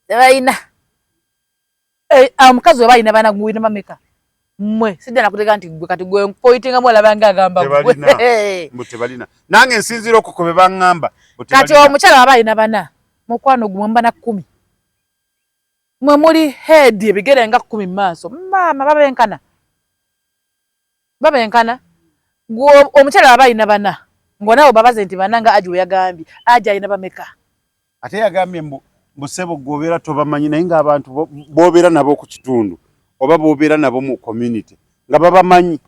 Speaker 1: tebalina. Omukazi oba alina bana gwina bameka mmwe sijja nakutega nti gwe kati gwe nkupoyitingamu olaba nga agamba
Speaker 2: mbu tebalina. Nange nsinziira okwo kwe baŋŋamba.
Speaker 1: Kati omukyala aba alina bana mukwano gumwe muba na 10 mwe muli head ebigere nga 10 mu maaso maama babenkana babenkana. Omukyala aba alina bana ng'onaabo babaze nti bana nga Aji we yagambye Aji alina bameka.
Speaker 2: Ate yagambye mbu sebo gw'obeera tobamanyi naye ng'abantu b'obeera nabo ku kitundu oba b'obeera nabo mu community nga babamanyi.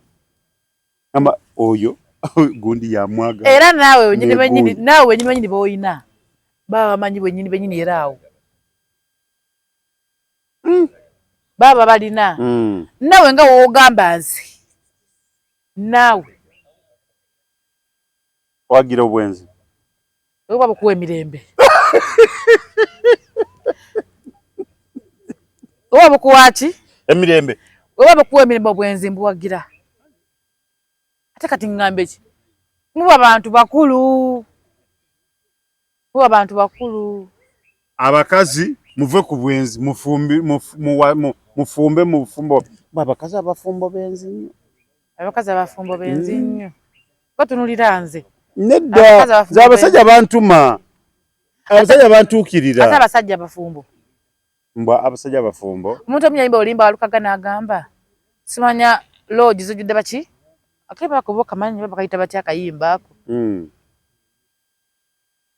Speaker 2: Amba oyo gundi yamwagala.
Speaker 1: Era naawe wenyini benyini naawe wenyini benyini b'olina baba bamanyi wenyini benyini era awo. Baba balina. Naawe nga w'ogamba nze naawe
Speaker 2: wagira obwenzi
Speaker 1: oba bukuwa emirembe oba bukuwa ki
Speaker 2: emirembe
Speaker 1: oba bukuwa emirembe obwenzi mbuwagira. Ate kati ngambe ki muba bantu bakulu muba bantu bakulu.
Speaker 2: Abakazi muve ku bwenzi mufumbe mu bufumbo. Abakazi abafumbo benzi nnyo.
Speaker 1: Abakazi abafumbo benzi nnyo. Batunulira nze.
Speaker 2: Nedda nze abasajja bantuma. Abasajja bantuukirira.
Speaker 1: Ate abasajja abafumbo.
Speaker 2: Mbwa abasajja abafumbo.
Speaker 1: Omuntu omu yayimba oluyimba walukaga n'agamba simanya lodge zijjudde baki? Akayimba ako bo kamanyi oba bakayita batya akayimba ako.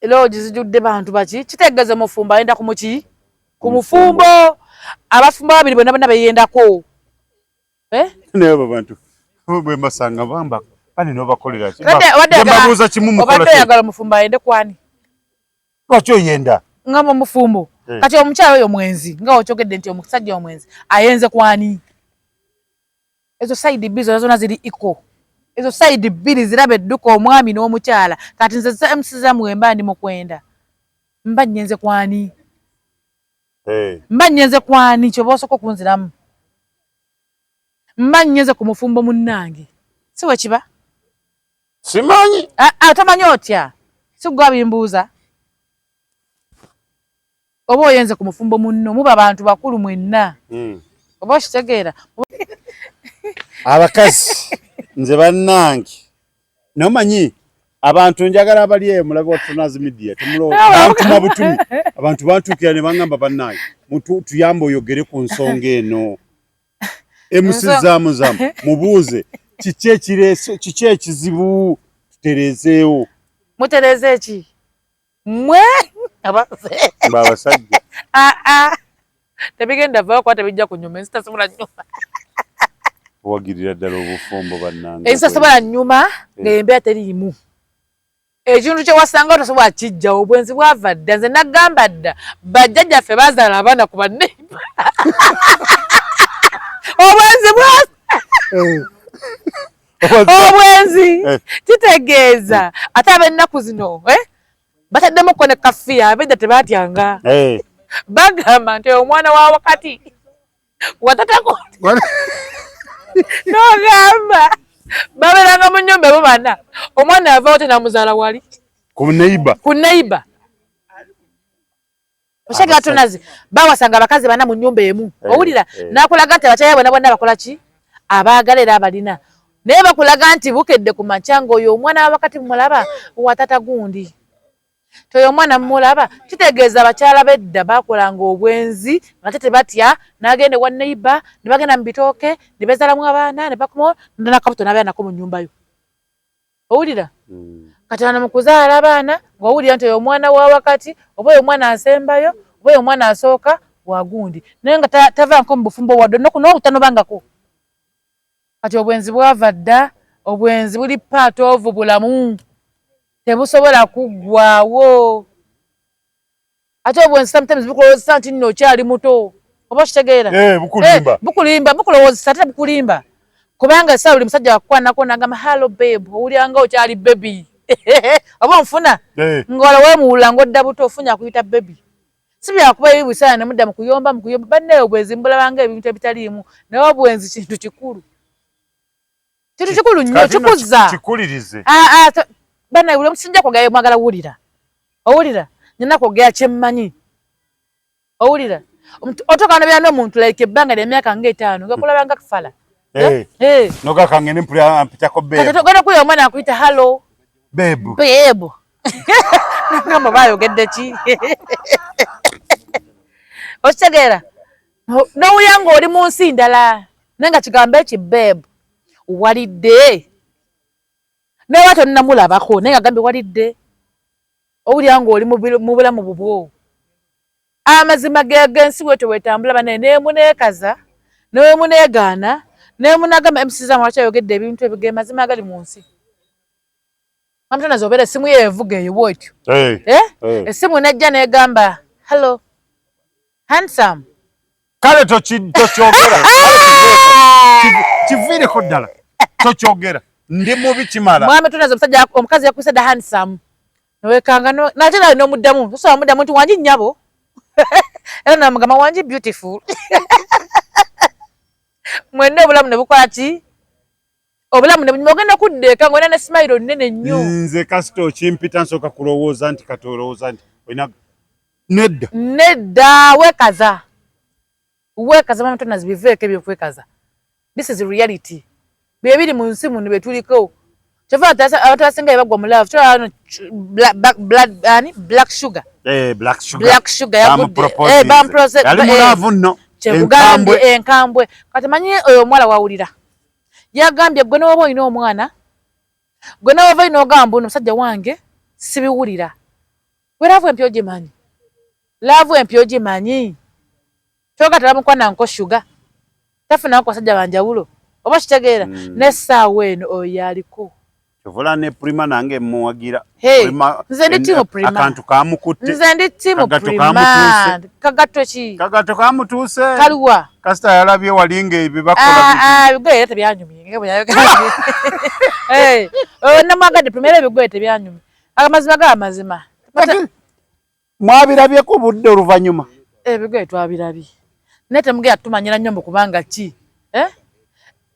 Speaker 1: Lodge zijjudde bantu baki? Kitegeeza mufumbo ayenda ku muki? Ku mufumbo. Abafumbo babiri bonna bonna beeyendako.
Speaker 2: Naye abo bantu bwe mbasanga bamba bani n'obakolera ki? Mbabuuza kimu mukola
Speaker 1: ki? Obadde oyagala omufumbo ayende kwani?
Speaker 2: Lwaki oyenda?
Speaker 1: Nga mufumbo. Kati omukyala oyo mwenzi nga okyogedde nti omusajja omwenzi ayenze kwani? Ezo side bbiri zonna zonna ziri equal. Ezo side bbiri ziraba edduka omwami n'omukyala. Kati nze MC Zamu mba ndi mukwenda. Mba nnyenze kwani? Mba nnyenze kwani kyoba osooka okunziramu. Mba nnyenze ku mufumbo munnange. Si we kiba?
Speaker 2: Simanyi.
Speaker 1: Tomanyi otya? Si ggwe abimbuuza? Oba oyenze ku mufumbo munno muba bantu bakulu mwenna. Oba okitegeera?
Speaker 2: Abakazi nze bannange nomanyi abantu njagala abali eyo mulabe wa Tunazi Media bantuma butumi abantu bantuukira ne bangamba bannange tuyambe oyogere ku nsonga eno. MC Zamu Zamu mubuuze kiki ekireese kiki ekizibu tutereezeewo.
Speaker 1: Mutereeze ki? Mmwe
Speaker 2: abasajja.
Speaker 1: Tebigenda vaawo kuba tebijja kunyuma ensi tasobola nyuma.
Speaker 2: Wagirira ddala obufumbo bannange.
Speaker 1: Ensi tasobola nyuma ng'embeera teriimu. Ekintu kye wasanga tosobola kijjawo obwenzi bwava dda nze nagamba dda bajjajjaffe bazaala abaana ku baneiba. Obwenzi bwa obwenzi kitegeeza ate ab'ennaku zino bataddemu ne kafiya ab'edda tebatyanga. Bagamba nti omwana wa wakati watatako n'ogamba babeeranga mu nnyumba ebo bana omwana avaawo tenamuzaala wali
Speaker 2: ku neighbor.
Speaker 1: Ku neighbor. Oshagala tonazi bawasanga abakazi bana mu nnyumba emu owulira n'akulaga nti abakyala bonna bonna bakola ki abaagala era abalina naye bakulaga nti bukedde ku makya ng'oyo omwana wa wakati mulaba watata gundi toyo omwana mulaba kitegeeza abakyala b'edda bakolanga obwenzi nga te tebatya n'agenda ewa neighbor ne bagenda mu bitooke ne bezaalamu abaana ne bakomawo n'akabuto n'abeera nako mu nnyumba yo owulira. Kati wano mu kuzaala abaana ng'owulira nti oyo omwana wa wakati oba oyo omwana asembayo oba oyo omwana asooka wagundi, naye nga tavanko mu bufumbo wadde n'obutanobangako. Kati obwenzi bwava dda, obwenzi buli part of bulamu, tebusobola kuggwawo. Ate obwenzi sometimes bukulowozesa nti nno okyali muto, oba okitegeera?
Speaker 2: Eh, bukulimba.
Speaker 1: Eh, bukulimba, bukulowozesa ate bukulimba, kubanga essaawa buli musajja wakukwanako nagamba hello babe, owulira nga okyali baby oba onfuna
Speaker 2: eh.
Speaker 1: Ng'olwo weemuwulira ng'odda buto, ofunye akuyita baby. Si byakuba ebi busaana ne mudda mu kuyomba mu kuyomba. Bannaye obwenzi mbulabanga ebintu ebitaliimu, naye obwenzi kintu kikulu, kintu kikulu nnyo, kikuzza.
Speaker 2: Kikulirize.
Speaker 1: Ah, ah, bannaye buli omu sijja kwogera mwagala wulira, owulira nina kwogera kyemmanyi, owulira otuuka nobeera n'omuntu like ebbanga ly'emyaka nga 5 nga kulaba nga kufala.
Speaker 2: Eh.
Speaker 1: Eh.
Speaker 2: Noga kangende mpulira mpitako babe.
Speaker 1: Kati togenda kuya omwana akuyita hello
Speaker 2: babe.
Speaker 1: Babe. Nagamba bayogedde ki? Okitegeera? N'owulira ng'oli mu nsi ndala naye nga kigambo eki babe walidde. Naye oba tonnamulabako naye nga gambye walidde. Owulira ng'oli mu bulamu bubwo. Amazima g'ensi bwetyo bwetambula banaye, neemuneekaza neemuneegaana neemunagamba MC Zamu lwaki ayogedde ebintu ebyo, ge mazima agali mu nsi. Mamutonazi obeera essimu ye evuga eyo bwetyo.
Speaker 2: Hey.
Speaker 1: Eh?
Speaker 2: Hey.
Speaker 1: Essimu nejja n'egamba hello handsome.
Speaker 2: Kale tokyogera, kiviireko ddala, tokyogera, ndi mubi kimala.
Speaker 1: Mwami Tonazi omusajja omukazi yakuyise dda handsome nowekanga nate nawe n'omuddamu, tosobola muddamu nti wangi nnyabo, era namugamba wangi beautiful. Mwenna obulamu ne bukola ki? Obulamu ne bunyuma, ogenda kudda eka ng'olina ne smile nnene nnyo.
Speaker 2: Nze kasita okimpita nsooka kulowooza nti kati olowooza nti olina nedda.
Speaker 1: Nedda, weekaza, weekaza mama Tonazi, biveeko ebyokwekaza. This is reality, bye biri mu nsi muno bye tuliko. Kyova abantu abasinga bye bagwa mu love kyova ani Black Sugar.
Speaker 2: Eh, Black Sugar.
Speaker 1: Black Sugar yagudde eh bamupropose
Speaker 2: yali mu love nno.
Speaker 1: Kyekugambye enkambwe. Kati manyi oyo omuwala wawulira yagambye gwe newoba olina omwana gwe newova olina ogamba ono musajja wange sibiwulira. Gwe love empya ogimanyi, love empya ogimanyi, kyoga tebamukwana nko Sugar tafunako basajja banjawulo, oba kitegeera? N'essaawa eno oyo yaliko.
Speaker 2: Kyovula ne Prima nange muwagira.
Speaker 1: Nze ndi team Prima.
Speaker 2: Akantu kamukutte.
Speaker 1: Nze ndi team Prima. Kagatto ki?
Speaker 2: Kagatto kamutuuse.
Speaker 1: Kaliwa?
Speaker 2: Kasita yalabye walinga ebyo bakola.
Speaker 1: Ah, ebigoye era tebyanyumye nga bwe yayogedde. Eh, namwagadde Prima era ebigoye tebyanyumye. Amazima ga amazima.
Speaker 2: Mwabirabye ku budde oluvannyuma.
Speaker 1: Ebigoye twabirabye. Naye temugenda tumanyira nnyo mbu kubanga ki? Eh?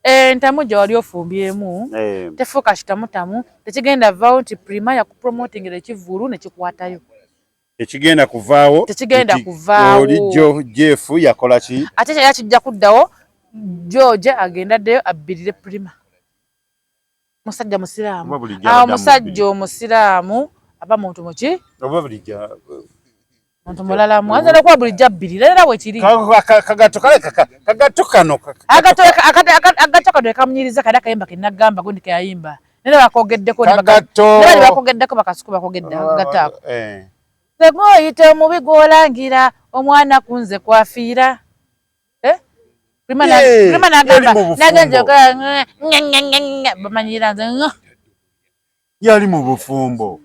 Speaker 1: Entamu gye wali ofumbyemu tefuuka kitamutamu, tekigenda vaawo nti Prima yakupromotingira ekivvulu ne kikwatayo.
Speaker 2: Tekigenda kuvaawo.
Speaker 1: Tekigenda kuvaawo.
Speaker 2: Oli jo Jeff yakola ki?
Speaker 1: Ate kyali kijja kuddawo George agenda addeyo abbirire Prima. Musajja musiraamu. Awo musajja omusiraamu aba muntu muki?
Speaker 2: Oba bulijjo
Speaker 1: muntu mulala mwanza nokuba bulijjo abbirira era wekiri.
Speaker 2: Kagatto kale kagatto kano.
Speaker 1: Agatto kano ekamunyiriza kali akayimba ke nagamba gundi ke yayimba. Nera bakogeddeko ne bakogeddeko bakasuku bakogedde agatto ako. Nze gwoyita omubi gw'olangira omwana ku nze kwafiira. Eh? Prima nagamba nagenze okola bamanyira nze.
Speaker 2: Yali mu bufumbo.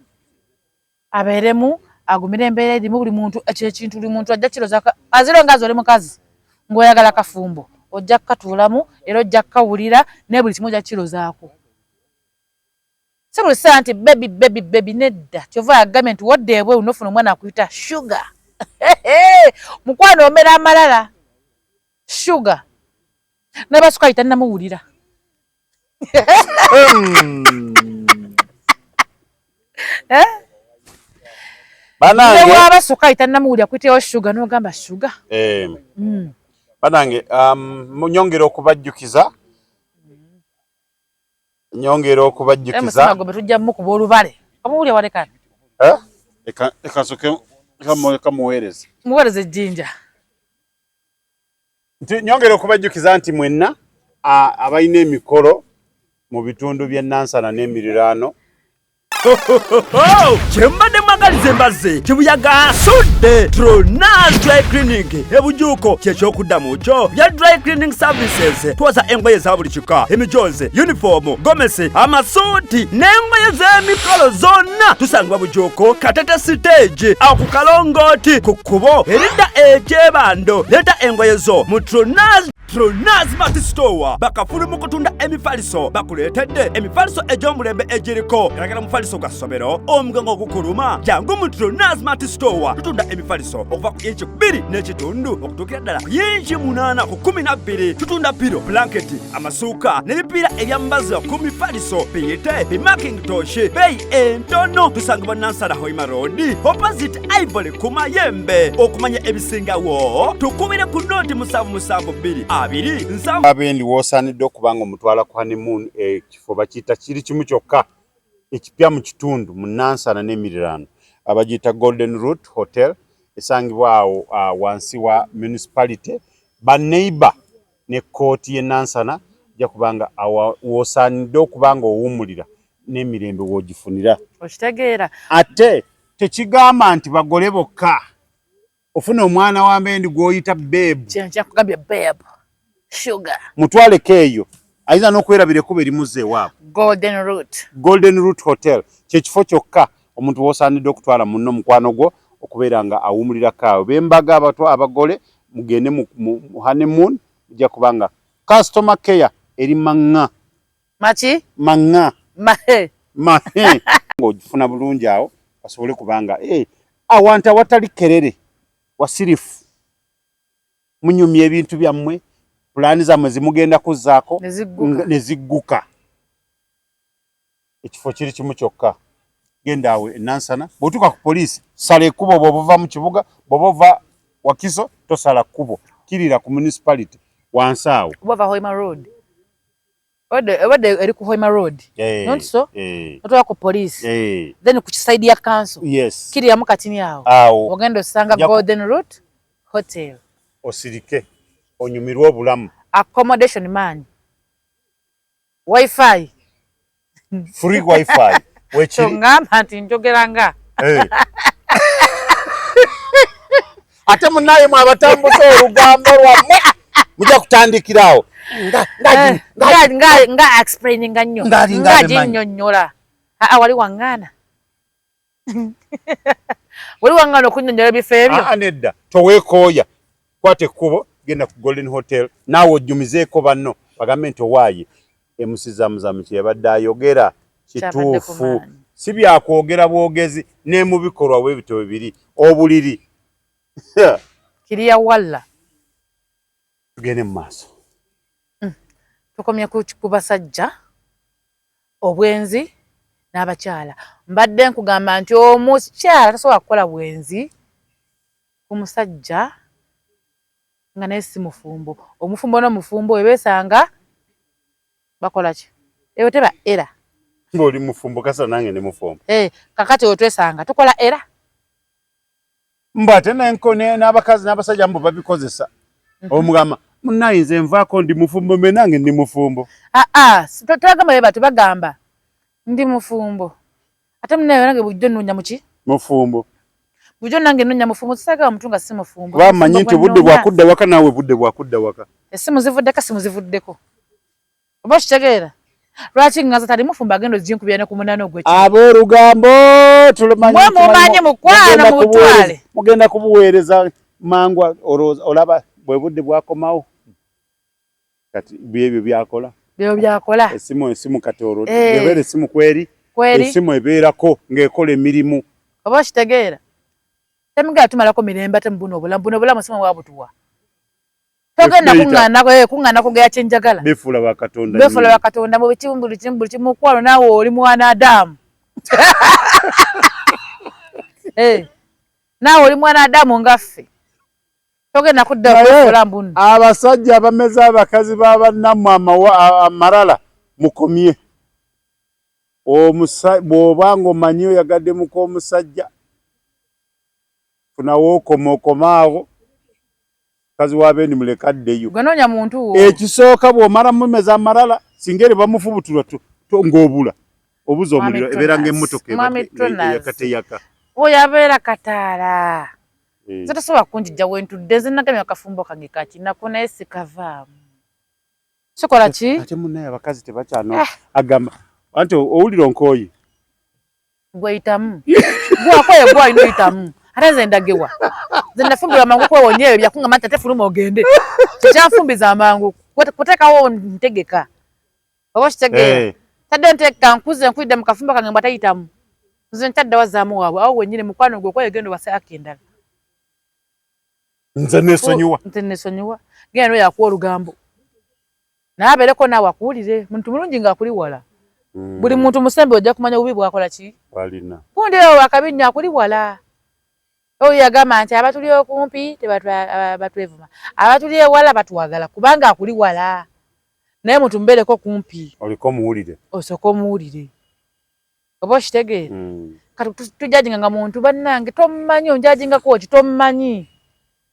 Speaker 1: Abeeremu agumire embeera erimu buli muntu ekyo ekintu buli muntu ajja kiroza aziro nga oli mukazi ng'oyagala kafumbo ojja kukatuulamu era ojja kukawulira naye buli kimu ojja kirozaako. Si buli ssaawa nti baby baby baby nedda. Kyova yagambye nti wadde ebweru n'ofuna omwana akuyita sugar. Mukwano omera amalala sugar. N'abasukaali tannamuwulira. Eh?
Speaker 2: Banange
Speaker 1: waba sukaali tannamuwulira kuyitayo sugar n'ogamba sugar.
Speaker 2: Eh. Banange nyongera okubajjukiza. Nyongera okubajjukiza.
Speaker 1: Gwe tujja mukuba olubale. Omuwulira walekana.
Speaker 2: Eh? Eka soke eka muweereze.
Speaker 1: Muweereze ejjinja.
Speaker 2: Nti nyongera okubajjukiza nti mwenna abalina emikolo mu bitundu by'e Nansana n'emiriraano
Speaker 3: Kyembadde mwagaliza embazzi kibuyaga asudde Tronas Dry Cleaning ebujuuko kyekyokuddamu kyo bya dry cleaning services. Twoza engoye za buli kika, emijoozi, yunifoomu, gomesi, amasuuti n'engoye z'emikolo zonna. Tusangibwa Bujuuko, Katete siteegi, awo ku kalongooti ku kkubo eridda ekyebando. Leeta engoye zo mu Tronas. Tronas Mart Store bakafulu mu kutunda emifaliso, bakuleetedde emifaliso egy'omulembe egiriko galagala mufaliso gwa ssomero, omugongo gukuluma, jangu mu Tronas Mart Store. Tutunda emifaliso okuva ku inci 2.5 okutuukira ddala ku yinci 8 ku 12. Tutunda piro, blanketi, amasuuka n'ebipiira ebyambazibwa ku mifaliso, biyite bimakintosh, beeyi entono. Tusangibwa Nansana Hoima Road, opposite Ivory ku Mayembe. Okumanya ebisingawo tukubire ku 077 2 20 7.
Speaker 2: Abendi w'osaanidde okuba nga omutwala ku honeymoon, ekifo bakiyita kiri kimu kyokka ekipya mu kitundu mu Nansana n'emiriraano, abagiyita Golden Root Hotel, esangibwa awo wansi wa municipality, ba neighbor ne kkooti y'e Nansana. Ojja kubanga w'osaanidde okuba nga owummulira n'emirembe w'ogifunira.
Speaker 1: Okitegeera?
Speaker 2: Ate tekigamba nti bagole bokka, ofuna omwana wa mbendi gw'oyita babe.
Speaker 1: Kyenkugambye, babe, sugar.
Speaker 2: Mutwaleko eyo, ayinza n'okwerabira ekkubo erimuzza ewaabwe.
Speaker 1: Golden Root.
Speaker 2: Golden Root Hotel kyekifo kyokka omuntu w'osaanidde okutwala munno, mukwano gwo, okubeera nga awummulirako awo. Bembaga, abato, abagole, mugende mu honeymoon, ojja kubanga customer care eri maŋŋa.
Speaker 1: Maki?
Speaker 2: Maŋŋa.
Speaker 1: Mahe.
Speaker 2: Mahe, ng'ogifuna bulungi awo, basobole kubanga awantu awatali kerere, wasirifu, munyumya ebintu byammwe, pulaani zammwe zimugenda kuzzaako
Speaker 1: ne zigguka.
Speaker 2: Ne zigguka. Ekifo kiri kimu kyokka, genda awo enansana, bw'otuuka ku poliisi sala ekkubo. Bw'oba ova mu kibuga, bw'oba ova Wakiso, tosala kkubo, kirira ku municipality wansi awo.
Speaker 1: Oba ova Hoima Road, obadde eri ku Hoima Road. Not so? Otuuka ku poliisi, then ku kisaidi ya council, kiriramu katini awo.
Speaker 2: Awo.
Speaker 1: Ogenda osanga Golden Root Hotel.
Speaker 2: Osirike onyumirwe obulamu.
Speaker 1: Accommodation man, WiFi.
Speaker 2: Free WiFi wekiri.
Speaker 1: Ngamba nti njogera nga
Speaker 2: Ate munaye mwe abatambuza olugambo lwammwe mujja kutandikirawo
Speaker 1: nga explaininga nnyo.
Speaker 2: Ng'alinga
Speaker 1: nga
Speaker 2: abimanyi.
Speaker 1: Ginnyonnyola. Aa, wali waŋŋaana, wali waŋŋaana okunnyonnyola ebifo ebyo.
Speaker 2: Aa, nedda, toweekooya, kwata ekkubo, genda ku Golden Hotel, naawe ojjumizeeko banno, bagambe nti owaaye MC Zamuzamu kye yabadde ayogera
Speaker 1: Kyabadde ku
Speaker 2: kituufu.
Speaker 1: maanyi.
Speaker 2: Si byakwogera bwogezi, ne mu bikolwa bwe bityo bwe biri. Obuliri
Speaker 1: kiriya walla.
Speaker 2: Tugende mu maaso.
Speaker 1: Tukomye ku basajja, obwenzi n'abakyala. Mbadde nkugamba nti omukyala tasobola kukola bwenzi ku musajja nga naye si mufumbo. Omufumbo n'omufumbo we beesanga bakola ki? Eyo teba era.
Speaker 2: Ng'oli mufumbo, kasa nange ne mufumbo.
Speaker 1: Eh, kakati we twesanga tukola era.
Speaker 2: Mbu ate n'abakazi n'abasajja mbu babikozesa, omugamba munnaye nze nvaako ndi mufumbo, mbe nange ndi mufumbo.
Speaker 1: Aa, tebagamba bwe batyo, bagamba ndi mufumbo, ate munnaye nange bulijjo nnoonya muki?
Speaker 2: Mufumbo.
Speaker 1: Bulijjo nange nnoonya mufumbo, sisaagala muntu nga si mufumbo.
Speaker 2: Kuba mmanyi nti
Speaker 1: Obufumbo
Speaker 2: obudde
Speaker 1: bwe nnoonya.
Speaker 2: Bwakudda waka, naawe budde bwakudda waka.
Speaker 1: Essimu zivuddeko, essimu zivuddeko, oba okitegeera lwaki ŋŋaza tali mufumbo agenda oginkubira ne ku 8 ogw'ekiro?
Speaker 2: Aboolugambo tulumanyi.
Speaker 1: Mwe mumanyi, mukwano,
Speaker 2: mugenda
Speaker 1: mubutwale.
Speaker 2: Mugenda kubuweereza mangu. Olowooza olaba bwe budde bwakomawo, kati byebyo byakola.
Speaker 1: Byo byakola.
Speaker 2: Esimu kati olwo
Speaker 1: Eh.
Speaker 2: ebeera esimu kweri.
Speaker 1: Kweri.
Speaker 2: Esimu ebeerako ng'ekola emirimu.
Speaker 1: Oba okitegeera, temugenda tumalako mirembe. Ate mubuno obulamu, buno obulamu simu bwabutuwa, togenda
Speaker 2: Befuyita.
Speaker 1: kuŋŋaana kugera kyenjagala.
Speaker 2: Befuula bakatonda.
Speaker 1: Befuula bakatonda mu bikimu, buli kimu, buli kimu. Mukwano, naawe oli mwana Adamu. Eh, naawe oli mwana Adamu nga ffe, togenda kudda
Speaker 2: Naye,
Speaker 1: kwefuula mbuno.
Speaker 2: Abasajja abameze abakazi ba bannammwe amalala, mukomye. Bw'oba ng'omanyi oyagadde muka omusajja, funawo okoma okomaawo, mukazi wa bendi muleka addeyo.
Speaker 1: Gwe noonya muntu wo.
Speaker 2: Ekisooka, bw'omala mumeza amalala, singa eri bamufubutulwa ng'obula. Obuza omuliro ebeera ng'emmotoka eyakateyaka.
Speaker 1: Oyo abeera kataala. Eh. Nze tosobola kunjijja wentudde nze nagamye akafumbo kange kakinako naye sikavaamu. Sikola ki?
Speaker 2: Ate munnaye abakazi tebakyano eh. Agamba anti owulira onkooye.
Speaker 1: Gweyitamu. Gwakoye gwalina oyitamu. Ate nze ndagewa. Nze nafumbirwa mangu kwewonya ebyo byakungamba nti ate fuluma ogende. Kyekyafumbiza amangu kuteekawo ntegeka. Oba okitegeera. Eh. Tadde nteeka nkuze nkulidde mu kafumbo kange mbwa tayitamu. Nze ntadde wazaamu waabwe awo wennyini mukwano gwe okoye genda owase aki endala.
Speaker 2: Nze nesonyiwa.
Speaker 1: Nze nesonyiwa. Genda n'oyo akuwa olugambo. Naye abeereko naawe akuwulire. Muntu mulungi ng'akuli wala. Buli muntu musembe ojja kumanya obubi bw'akola ki?
Speaker 2: Bw'alina.
Speaker 1: Gundi oyo wakabi nnyo akuli wala. Oyo yagamba nti abatuli okumpi batwevuma, abatuli ewala batwagala kubanga akuli wala. Naye muntu mubeereko kumpi.
Speaker 2: Oliko omuwulire.
Speaker 1: Osooke omuwulire. Oba okitegeera? Kati tujajinga nga muntu bannange tomumanyi onjajingako ki tomumanyi.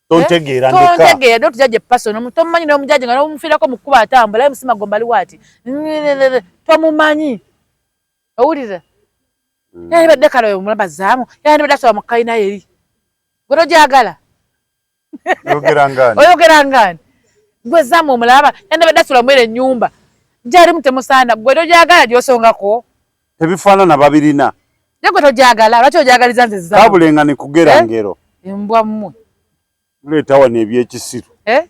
Speaker 2: Tontegeera ndeka.
Speaker 1: Tontegeera don't judge a person. Tomumanyi n'omujajinga n'omufiirako mu kkubo atambula MC Magomba ali waati. Tomumanyi. Owulira? Yandibadde kale oyo omulaba zaamu yandibadde asoba mu kalina eri. Gwe togyagala.
Speaker 2: Oyogera ngani?
Speaker 1: Oyogera ngani? Gwe zaamu omulaba yandibadde asula mwere ennyumba. Gyalimu temusaana gwe togyagala gy'osongako.
Speaker 2: Tebifaanana babirina.
Speaker 1: Ye gwe togyagala lwaki ogyagaliza nze zaamu?
Speaker 2: Kabulenga ne kugera
Speaker 1: eh?
Speaker 2: ngero.
Speaker 1: Embwa mmwe.
Speaker 2: Muleeta wano ebyekisiru.
Speaker 1: Eh?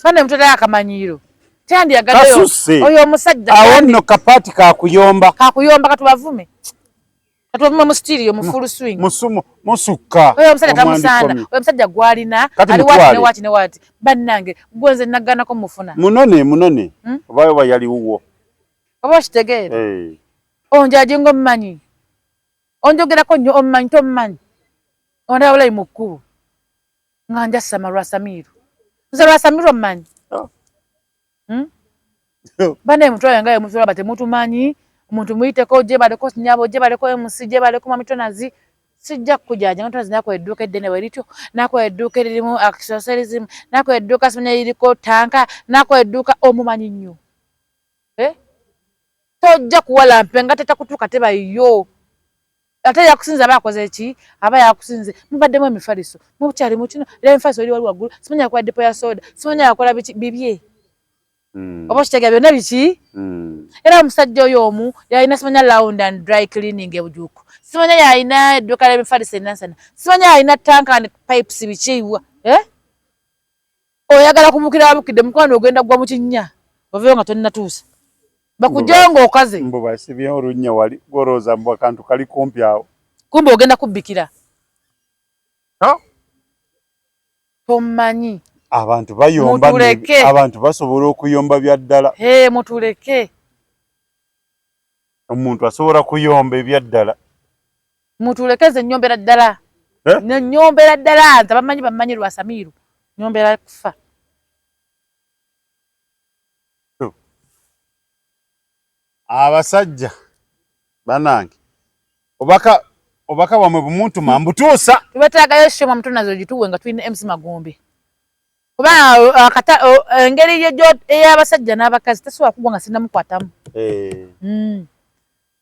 Speaker 1: Bane mutera akamanyiiro. Tyandiyagadde oyo omusajja.
Speaker 2: Awo nno kapaati kakuyomba.
Speaker 1: Kakuyomba katubavume. Katubavume mu stereo mu full swing.
Speaker 2: Musumu musukka.
Speaker 1: Oyo omusajja tamusaana. Oyo omusajja gwalina ali wati ne wati ne wati. Bannange gwe nze nagganako mufuna.
Speaker 2: Munone munone. Oba oba yali wuwo.
Speaker 1: Oba okitegeera. Eh. Onjaje ng'ommanyi. Onjogerako nnyo ommanyi tommanyi. Ondaba bulayi mu kkubo. Nga njasama lwa Samiru. Nze lwa Samiru ommanyi.
Speaker 2: Oh.
Speaker 1: Bane mutwale nga mutwala temutumanyi. Omuntu muyiteko gyebaleko nnyabo gyebaleko MC gyebaleko Mami Tonazi. Sijja kukujaja nga Tonazi nakola edduuka eddene bwe lityo, nakola edduuka eririmu accessories, nakola edduuka simanya liriko tanka, nakola edduuka omumanyi nnyo. Eh? Tojja kuwalampe nga tetakutuuka teba yo. Ate yakusinze aba akoze ki? Aba yakusinze. Mubaddemu emifaliso. Mukyali mu kino, era emifaliso eri wali waggulu. Simanya yakola depo ya soda. Simanya yakola biki bibye. Oba okitegeera byonna biki? Era omusajja oyo omu yalina simanya lound and dry cleaning e Bujuuko. Simanya yalina edduuka ly'emifaliso e Nansana. Simanya yalina tank and pipes biki eh? Oyagala kubukira wabukidde mukwano ogenda gwa mu kinnya oveeyo nga tonnatuusa. Bakugyeyo ng'okaze.
Speaker 2: Mbu basibye olunnya wali gw'olowooza mbu akantu kali kumpi awo.
Speaker 1: Kumbe ogenda kubbikira. Tomanyi.
Speaker 2: Abantu bayomba abantu basobola okuyomba bya ddala.
Speaker 1: Hee mutuleke.
Speaker 2: Omuntu asobola kuyomba ebya ddala.
Speaker 1: Mutuleke nze nnyombera ddala.
Speaker 2: Eh?
Speaker 1: Nnyombera ddala nze abamanyi bamanyi lwa Samiru. Nnyombera kufa.
Speaker 2: Abasajja banange obaka obaka bwamwe bumuntuma mbutuusa.
Speaker 1: Tubetaagayo show mutunazo ogituwe nga tulina MC Magombe. Kubanga engeri ey'abasajja n'abakazi tesobola kugwa nga sinnamukwatamu.
Speaker 2: Eh.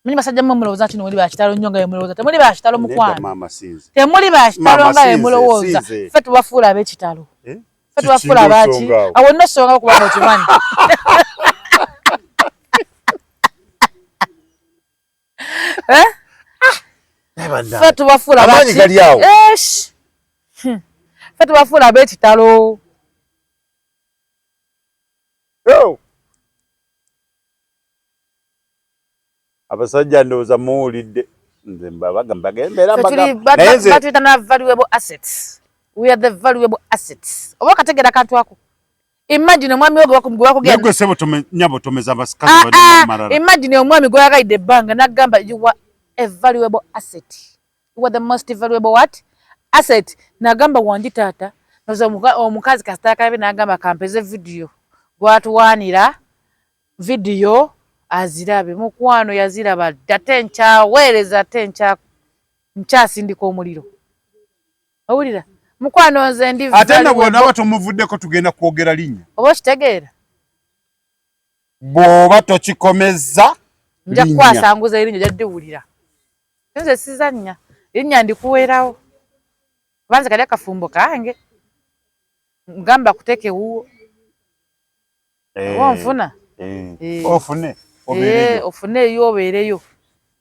Speaker 1: Manyi basajja mmwe mulowooza nti muli ba kitalo nnyo nga bwe mulowooza. Temuli ba kitalo mukwano.
Speaker 2: Maama sinze.
Speaker 1: Temuli ba kitalo nga bwe mulowooza. Ffe tubafuula ab'ekitalo.
Speaker 2: Eh?
Speaker 1: Ffe tubafuula abaaki. Awo nno songa kubanga okimanyi. Eh? Ffe tubafuula
Speaker 2: Amaanyi gali awo.
Speaker 1: Eish. Ffe tubafuula ab'ekitalo.
Speaker 2: Abasajja ndowooza muwulidde nze mbagamba naye nze
Speaker 1: batuyita na valuable assets. We are the valuable assets. Oba okategeera akantu ako. Imagine omwami wo gwe bakugenda.
Speaker 2: Gwe ssebo nnyabo tomeza abasikazi bali mu malala.
Speaker 1: Imagine omwami gw'oyagalidde ebbanga n'agamba you are a valuable asset. You are the most valuable what? Asset. N'agamba wangi taata. Noza omukazi kasita akalabe n'agamba kampeze video. Gw'atuwaanira video azirabe. Mukwano yaziraba dda ate nkyaweereza ate nkyasindika omuliro. Owulira? Mukwano nze ndi
Speaker 2: ate nno bw'onaaba tomuvuddeko tugenda kwogera linnya.
Speaker 1: Oba okitegeera?
Speaker 2: Bw'oba tokikomezza
Speaker 1: Nja kukwasanguza erinnya ojja ddiwulira. Nze sizannya. Erinnya ndikuweerawo. Kuba nze kali akafumbo kange. Ngamba kuteeka ewuwo.
Speaker 2: Eh,
Speaker 1: Oba onfuna?
Speaker 2: Eh.
Speaker 1: Eh.
Speaker 2: Ofune obeereyo.
Speaker 1: Ofune eyo obeereyo.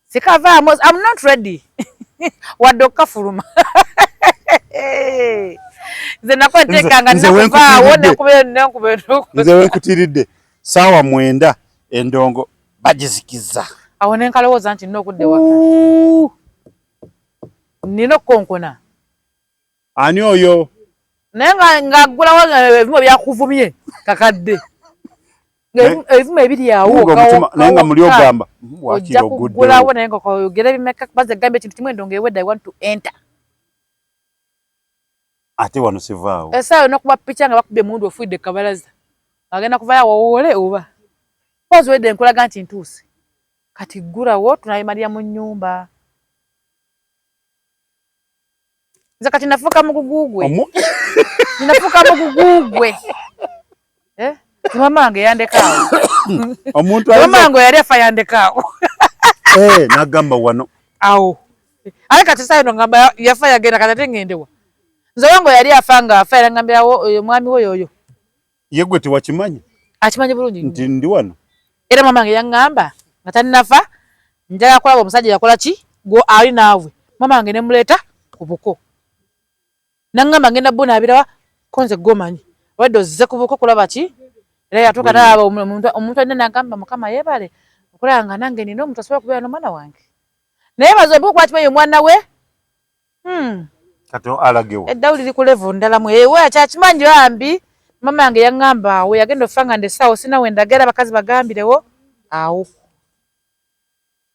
Speaker 1: Sikavaamu, I'm not ready. Wadde okukafuluma. Nze nakweteekanga
Speaker 2: Nze
Speaker 1: nakuvaawo
Speaker 2: wenkutiridde.
Speaker 1: nekubeera
Speaker 2: Nze wenkutiridde 9:00 endongo bagizikiza.
Speaker 1: Awo ne nkalowooza nti nina okudda ewaka. Nina okukonkona.
Speaker 2: Ani oyo?
Speaker 1: Naye ng'aggulawo ebivumo byakuvumye kakadde. Ebivumo ebiri awo
Speaker 2: naye nga muli ogamba
Speaker 1: ojja kuggulawo naye nga oyogera bimeka baze gamba ekintu kimu endongo ewedde I want to enter.
Speaker 2: Ate wano sivaawo.
Speaker 1: Essaawa yonna okuba picha nga bakubye emmundu ofuidde ku kabalaza. Agenda kuvayo awowoole oba. Poozi wedde nkulaga nti ntuuse. Kati ggulawo tunayimalira mu nnyumba. Nze kati nafuuka mugugu gwe. Nafuuka mugugu gwe. Eh? Mama wange yandekaawo.
Speaker 2: Omuntu
Speaker 1: mama wange yali afa yandekaawo.
Speaker 2: Eh, nagamba wano.
Speaker 1: Awo. Ate kati saawa eno ngamba yafa yagenda kati ate ngendewa. Nze wange yali afa nga afa era ngambirawo oyo mwami we oyo.
Speaker 2: Ye gwe tewakimanyi?
Speaker 1: Akimanyi bulungi
Speaker 2: nti ndi wano.
Speaker 1: Era mama wange yaŋŋamba nga tannafa njagala kulaba omusajja yakola ki gwe ali naawe. Mama wange ne muleeta ku buko. Naŋŋamba ngenda bunaabirawa ko nze gwomanyi. Obadde ozze ku buko kulaba ki? Era yatuuka n'alaba omuntu alina n'agamba Mukama yeebale okulaba nga nange nina omuntu asobola okubeera n'omwana wange. Naye baze obuko kuba kimanyi omwana we.
Speaker 2: Kati alagewo.
Speaker 1: Eddawu liri ku level ndala mu ewe akyakimanyi bambi. Mama yange yaŋŋamba awo yagenda okufa nga ndesaawo sina we ndagera abakazi bagambirewo awo.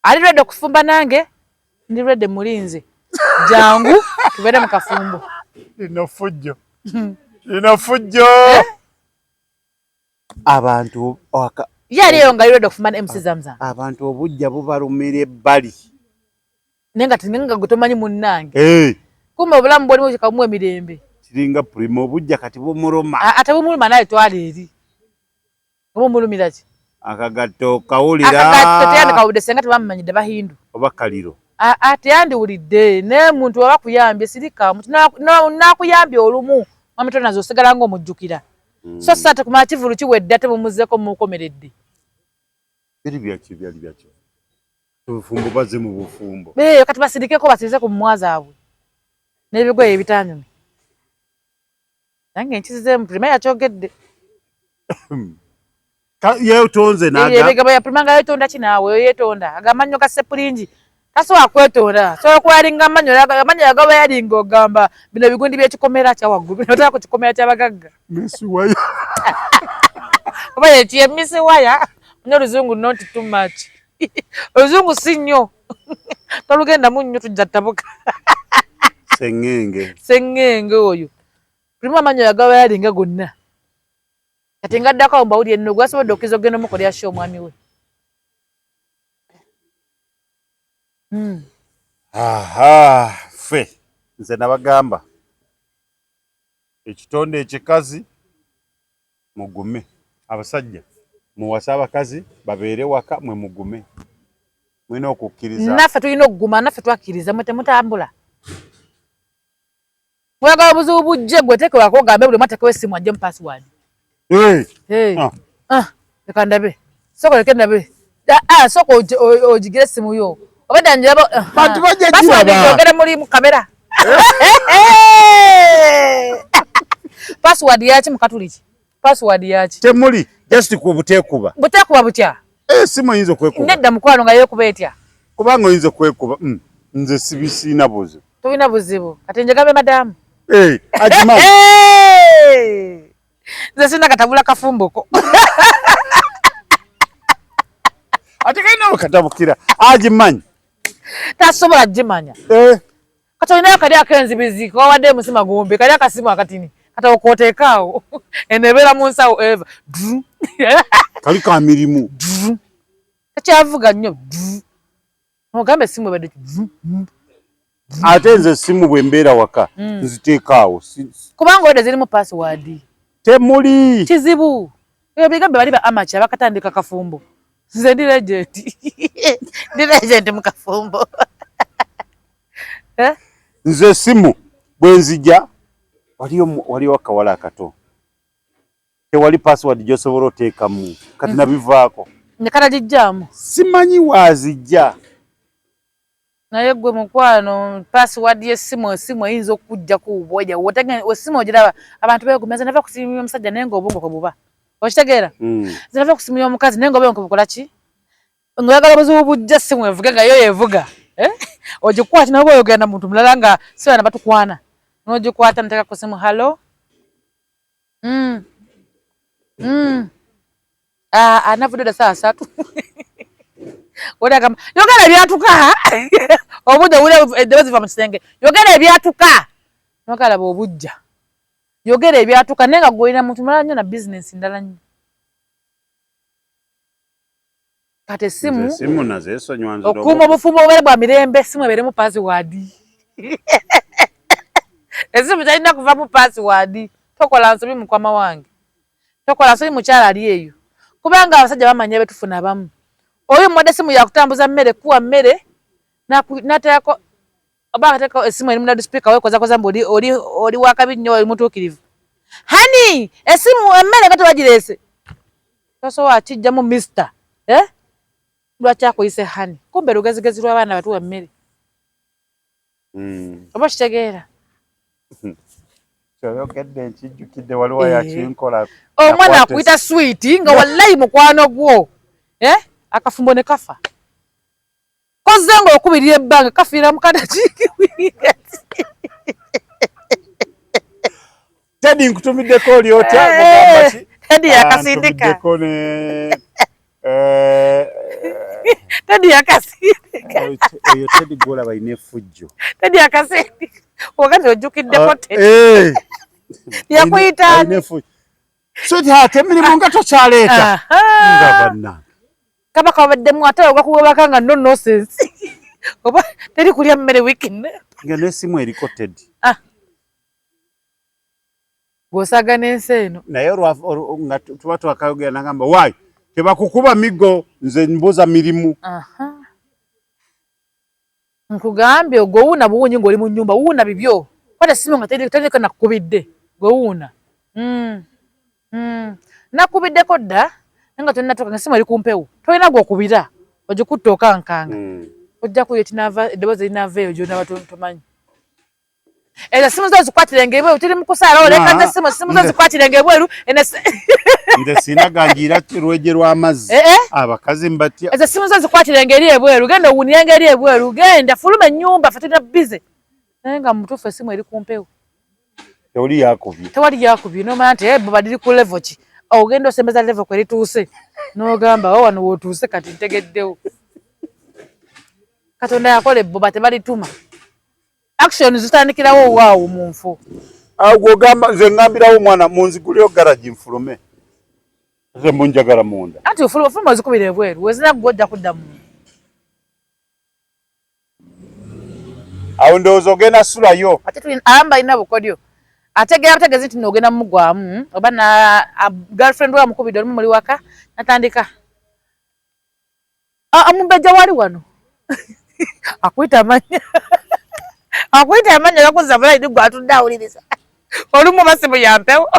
Speaker 1: Ali ready okufumba nange ndi ready mulinze. Jangu tubeere mu kafumbo.
Speaker 2: Lino fujjo. Lino fujjo. Abantu
Speaker 1: ye ali eyo nga ali ready okufumba ne MC Zamzam.
Speaker 2: Abantu obujja bubalumira ebbali.
Speaker 1: Naye nga tinga gwe tomanyi munnange. Kumbe obulamu bw'olimu kabumu emirembe.
Speaker 2: Kiringa Prima obujja kati bumuluma.
Speaker 1: Ate bumuluma naye twala eri. Oba omulumira ki?
Speaker 2: Akagatto kawulira.
Speaker 1: Akagatto teyandikawulidde senga tebamumanyidde bahindu.
Speaker 2: Oba kaliro.
Speaker 1: Teyandiwulidde naye muntu aba kuyambye sirika omuntu n'akuyambye olumu mwami Tonazi osigala ng'omujjukira. So si ate kumala kivvulu kiwedde ate mumuzzeeko mumukomeredde.
Speaker 2: Biri byaki byali byaki. Obufumbo bazze mu bufumbo.
Speaker 1: Kati basirikeko basirize ku mmwa zaabwe n'ebigoye ebitanyumye. Nange nkizizeemu Prima yakyogedde.
Speaker 2: Yeetonze n'aga.
Speaker 1: Ebigambo ya Prima nga yeetonda ki naawe yeetonda agamba amannyo ga Ssepulingi tasobola kwetonda asobola kuba yalinga amannyo amannyo yagaba yalinga ogamba bino ebigundi by'ekikomera kya waggulu bino otera ku kikomera ky'abagagga.
Speaker 2: Misi waya.
Speaker 1: Oba ye misi waya nnyo oluzungu not too much. Oluzungu si nnyo tolugendamu nnyo tujja tabuka.
Speaker 2: Sseŋŋenge.
Speaker 1: Sseŋŋenge oyo. Prima amannyo yagaba yalinga gonna. Kati ngaddako awo mbawulire nno gwasobodde okkiriza okugenda omukolera show omwami we.
Speaker 2: Aha, ffe nze nabagamba ekitonde ekikazi mugume, abasajja muwase abakazi babeere waka mwe mugume. Mulina okukkiriza.
Speaker 1: Naffe tulina okuguma, naffe twakkiriza mwe temutambula. Mwagala obuzibu bujje gwe teeke waka ogambe buli omu ateekewo essimu ajje mu password.
Speaker 2: Hey.
Speaker 1: Leka ndabe. Sooka oleke ndabe. Sooka ogigire essimu yo. Obadde njiraba,
Speaker 2: Bantu bajja
Speaker 1: Password
Speaker 2: giraba.
Speaker 1: njogere muli mu kamera. Password yaki mu Katoliki? Password yaki?
Speaker 2: Temuli, just ku buteekuba.
Speaker 1: Buteekuba butya?
Speaker 2: Essimu oyinza okwekuba.
Speaker 1: Nedda mukwano nga yeekuba etya?
Speaker 2: Kubanga oyinza okwekuba. Nze sina buzibu.
Speaker 1: Tolina buzibu. Kati njegambe madamu.
Speaker 2: Agimanyi.
Speaker 1: Nze sina katabula kafumboko.
Speaker 2: Ate kalina we katabukira. Agimanyi.
Speaker 1: Tasobola gimanya. Kati olinayo kali ak'enzibizi kawadde emusima gombe kali akasimu akatini. Kati okooteekaawo. Eno ebeera mu nsawo eva.
Speaker 2: Kali ka mirimu.
Speaker 1: Tekyavuga nnyo. Ogambe essimu ebadde
Speaker 2: Ate nze essimu bwe mbeera waka nziteekaawo.
Speaker 1: Kubanga obadde zirimu password.
Speaker 2: Temuli.
Speaker 1: Kizibu. Ebyo bigambe bali ba amateur bakatandika kafumbo. Nze ndi legend, ndi legend mu kafumbo.
Speaker 2: Eh? Nze simu bwe nzija waliyo akawala akato, tewali password gy'osobola oteekamu kati nabivaako.
Speaker 1: Nekatagijjaamu.
Speaker 2: Simanyi waazijja.
Speaker 1: Naye gwe mukwano, password y'essimu, essimu eyinza okukuggyako obwoja. Essimu ogiraba abantu beegumya, nze nava ku simu y'omusajja naye ng'obwongo kwe buba, okitegeera? Nze nava ku simu y'omukazi naye ng'obwongo bukola ki? Ng'oyagala obuzibu bujja, simu evuge nga yo yevuga, eh? Ogikwata nawe oyogera na muntu mulala nga si bana batukwana, n'ogikwata nteeka ku simu, hello. Ah, ah, navudde dda 3:00. Oli agamba yogera ebyatuka, obudde owulira eddoboozi ziva mu kisenge, yogera ebyatuka, nokalaba obujja, yogera ebyatuka, naye nga gwolina muntu mulala nnyo na bizinesi ndala nnyo. Kati essimu
Speaker 2: Essimu nazeesonyiwa nze.
Speaker 1: Okuuma obufumbo obubeere bwa mirembe, essimu ebeeremu password. Essimu talina kuvamu password. Tokola nsobi, mukwama wange, tokola nsobi, mukyala ali eyo, kubanga abasajja bamanya betufuna abamu. Oyo muwadde essimu yakutambuza mmere, kuwa mmere, nateekako oba akateekako essimu eri mu loudspeaker, wekozakoza mbu oli wakabi nnyo, oli mutuukirivu. Hani essimu emmere nga tebagireese, tosobola kijjamu mister, eh? Lwaki akuyise honey? Kumbe lugezigezi lw'abaana batuwa emmere. Oba kitegeera?
Speaker 2: Kyoyogedde nkijjukidde, waliwo yakinkola.
Speaker 1: Omwana akuyita sweet nga wallayi mukwano gwo, eh? Akafumbo ne kafa kozze nga okubirira ebbanga, kafiira mu kadakiika.
Speaker 2: Teddy, nkutumiddeko, oli otya?
Speaker 1: Mugamba ki? Teddy yakasindika.
Speaker 2: Ntumiddeko ne
Speaker 1: Teddy yakasindika.
Speaker 2: Oyo Teddy gwolaba alina effujjo.
Speaker 1: Teddy yakasindika wakati ojjukiddeko Teddy yakuyita
Speaker 2: ani? Sweetheart, emirimu nga tokyaleeta nga bannange.
Speaker 1: Kaba kabaddemu ate ogakuwebaka nga no nonsense, oba teri kulya mmere wiiki.
Speaker 2: Nga n'essimu eriko Teddy.
Speaker 1: Ah. Gw'osaaga n'ensi eno.
Speaker 2: Naye nga tuba twakayogera nagamba, waayi tebakukuba migo, nze mbuuza mirimu.
Speaker 1: Nkugambye gwe wuuna buwunyi ng'oli mu nnyumba, wuuna bibyo, kwata essimu nga teriko nakukubidde, gwe wuuna. Nakubiddeko dda naye nga tonnatuuka, nga essimu eri ku mpewo, tolina gw'okubira, ogikutte okankanga. Ojja kuwulira ekinaava, eddoboozi erinaava eyo gy'onaaba tomanyi. Ezo essimu zo zikwatirenga ebweru, tuli mu kusaala, oleka nze essimu, essimu zo zikwatirenga ebweru.
Speaker 2: Nze sina ganjiira lweje lw'amazzi.
Speaker 1: Eh, eh.
Speaker 2: Abakazi mbatya.
Speaker 1: Ezo essimu zo zikwatirenga eri ebweru, genda owunirenga eri ebweru, genda fuluma ennyumba, ffe tulina busy. Naye nga mutuufu essimu eri ku mpewo.
Speaker 2: Tewali yakubye.
Speaker 1: Tewali yakubye, nomanya nti ebbuba liri ku level ki, ogenda osembeza level kwe lituuse, n'ogamba o wano wootuuse kati ntegeddewo. Katonda yakola ebbuba, tebalituma, action zitandikirawo waawo mu nfu.
Speaker 2: Awo ogamba nze ngambirawo omwana munziguleyo garagi nfulume, nze munjagala munda.
Speaker 1: Anti ofuluma ozikubira ebweru, wezina gwe ojja kudda mu
Speaker 2: Awo ndowooza ogenda sulayo.
Speaker 1: Ate tuli abamu balina bukodyo, ategeera butegeezi nti noogenda mumugwamu, oba na girlfriend we amukubidde olumu muli waka, natandika omumbejja wali wano, akuyita amanya, akuyita amanya, gakuza bulayini, gwe atudde awuliriza olumu oba simu yampewo,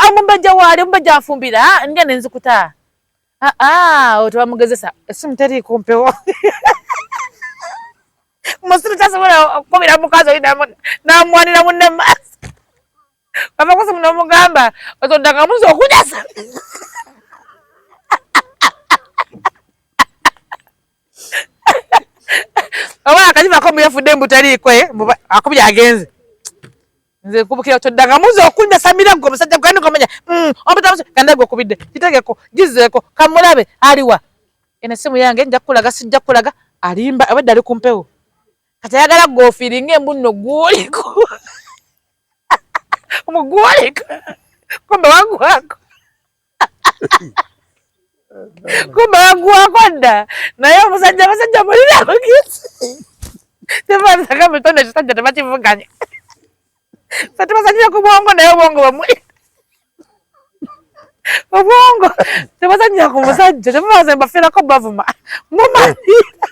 Speaker 1: omumbejja waali, omumbejja afumbira, ndya nenzikuta tebamugezesa, essimu teriiko mpewo. Musiru tasobola okukubira mukazi oli namwanira munne maaso, ava kusimu nomugamba otoddanga muzi okunyasa. Oba akakivako muyafudde mbu taliiko akubye agenze, nze nkubukira toddanga muzi okunyasa mirago omusajja gwani gomanya kanda gwe okubidde kitegeko gizeeko kamulabe aliwa eno essimu yange, nja kukulaga, sijja kukulaga, alimba abadde ali ku mpewo, kati ayagala gwofiiringa embu nno gwoliko mugwoliko, kumbe wagwako, kumbe wagwako dda. Naye omusajja, abasajja mulina amagezi, tebazaga mitonde, ekisajja tebakivuganya, fe tubasanyira ku bwongo, naye obwongo bwemuli Obwongo tebazannyira ku musajja, temubaze mbafiirako bavuma. Mumanyira.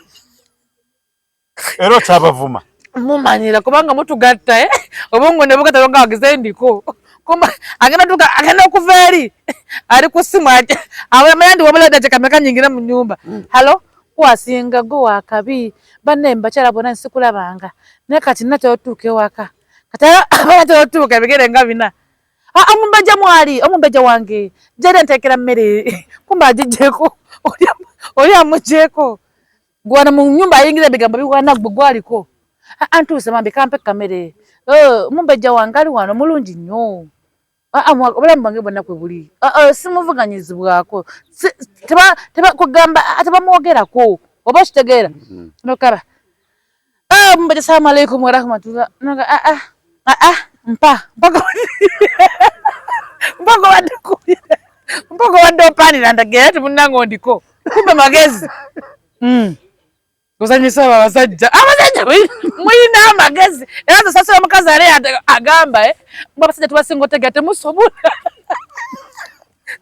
Speaker 2: Era okyabavuma.
Speaker 1: Mumanyira kubanga mutugatta eh? Obwongo ne bugatta nga wagize ndiko. Kumba agenda tuka agenda okuva eri ali ku ssimu amanya ndi wabula ddakiika meka nyingire mu nnyumba. Halo, kwasinga gwe wakabi banne mbakyala bonna nsikulabanga naye kati natera otuuka ewaka kati abanatera otuuka ebigere nga bina. Ah, omumbejja mwali omumbejja wange jeri nteekera mmere kumba agijjeeko oli amugjeeko gwana mu nyumba ayingira ebigambo biwana gwe gwaliko antuuse bambi kampe kamere omumbejja wange ali wano mulungi nnyo obulamu bwange bwonna kwe buli simuvuganyizibwako kugamba tebamwogerako oba okitegeera nokaba omumbejja salamu alaikum warahmatullah mpa mpaka mpaka wadde mpaka wadde opanira ndageera ti munnange ondiko kumbe magezi ozanyisa abo abasajja abasajja mulina amagezi era nze sasira omukazi ale agamba mbu abasajja tubasinga otegera temusobola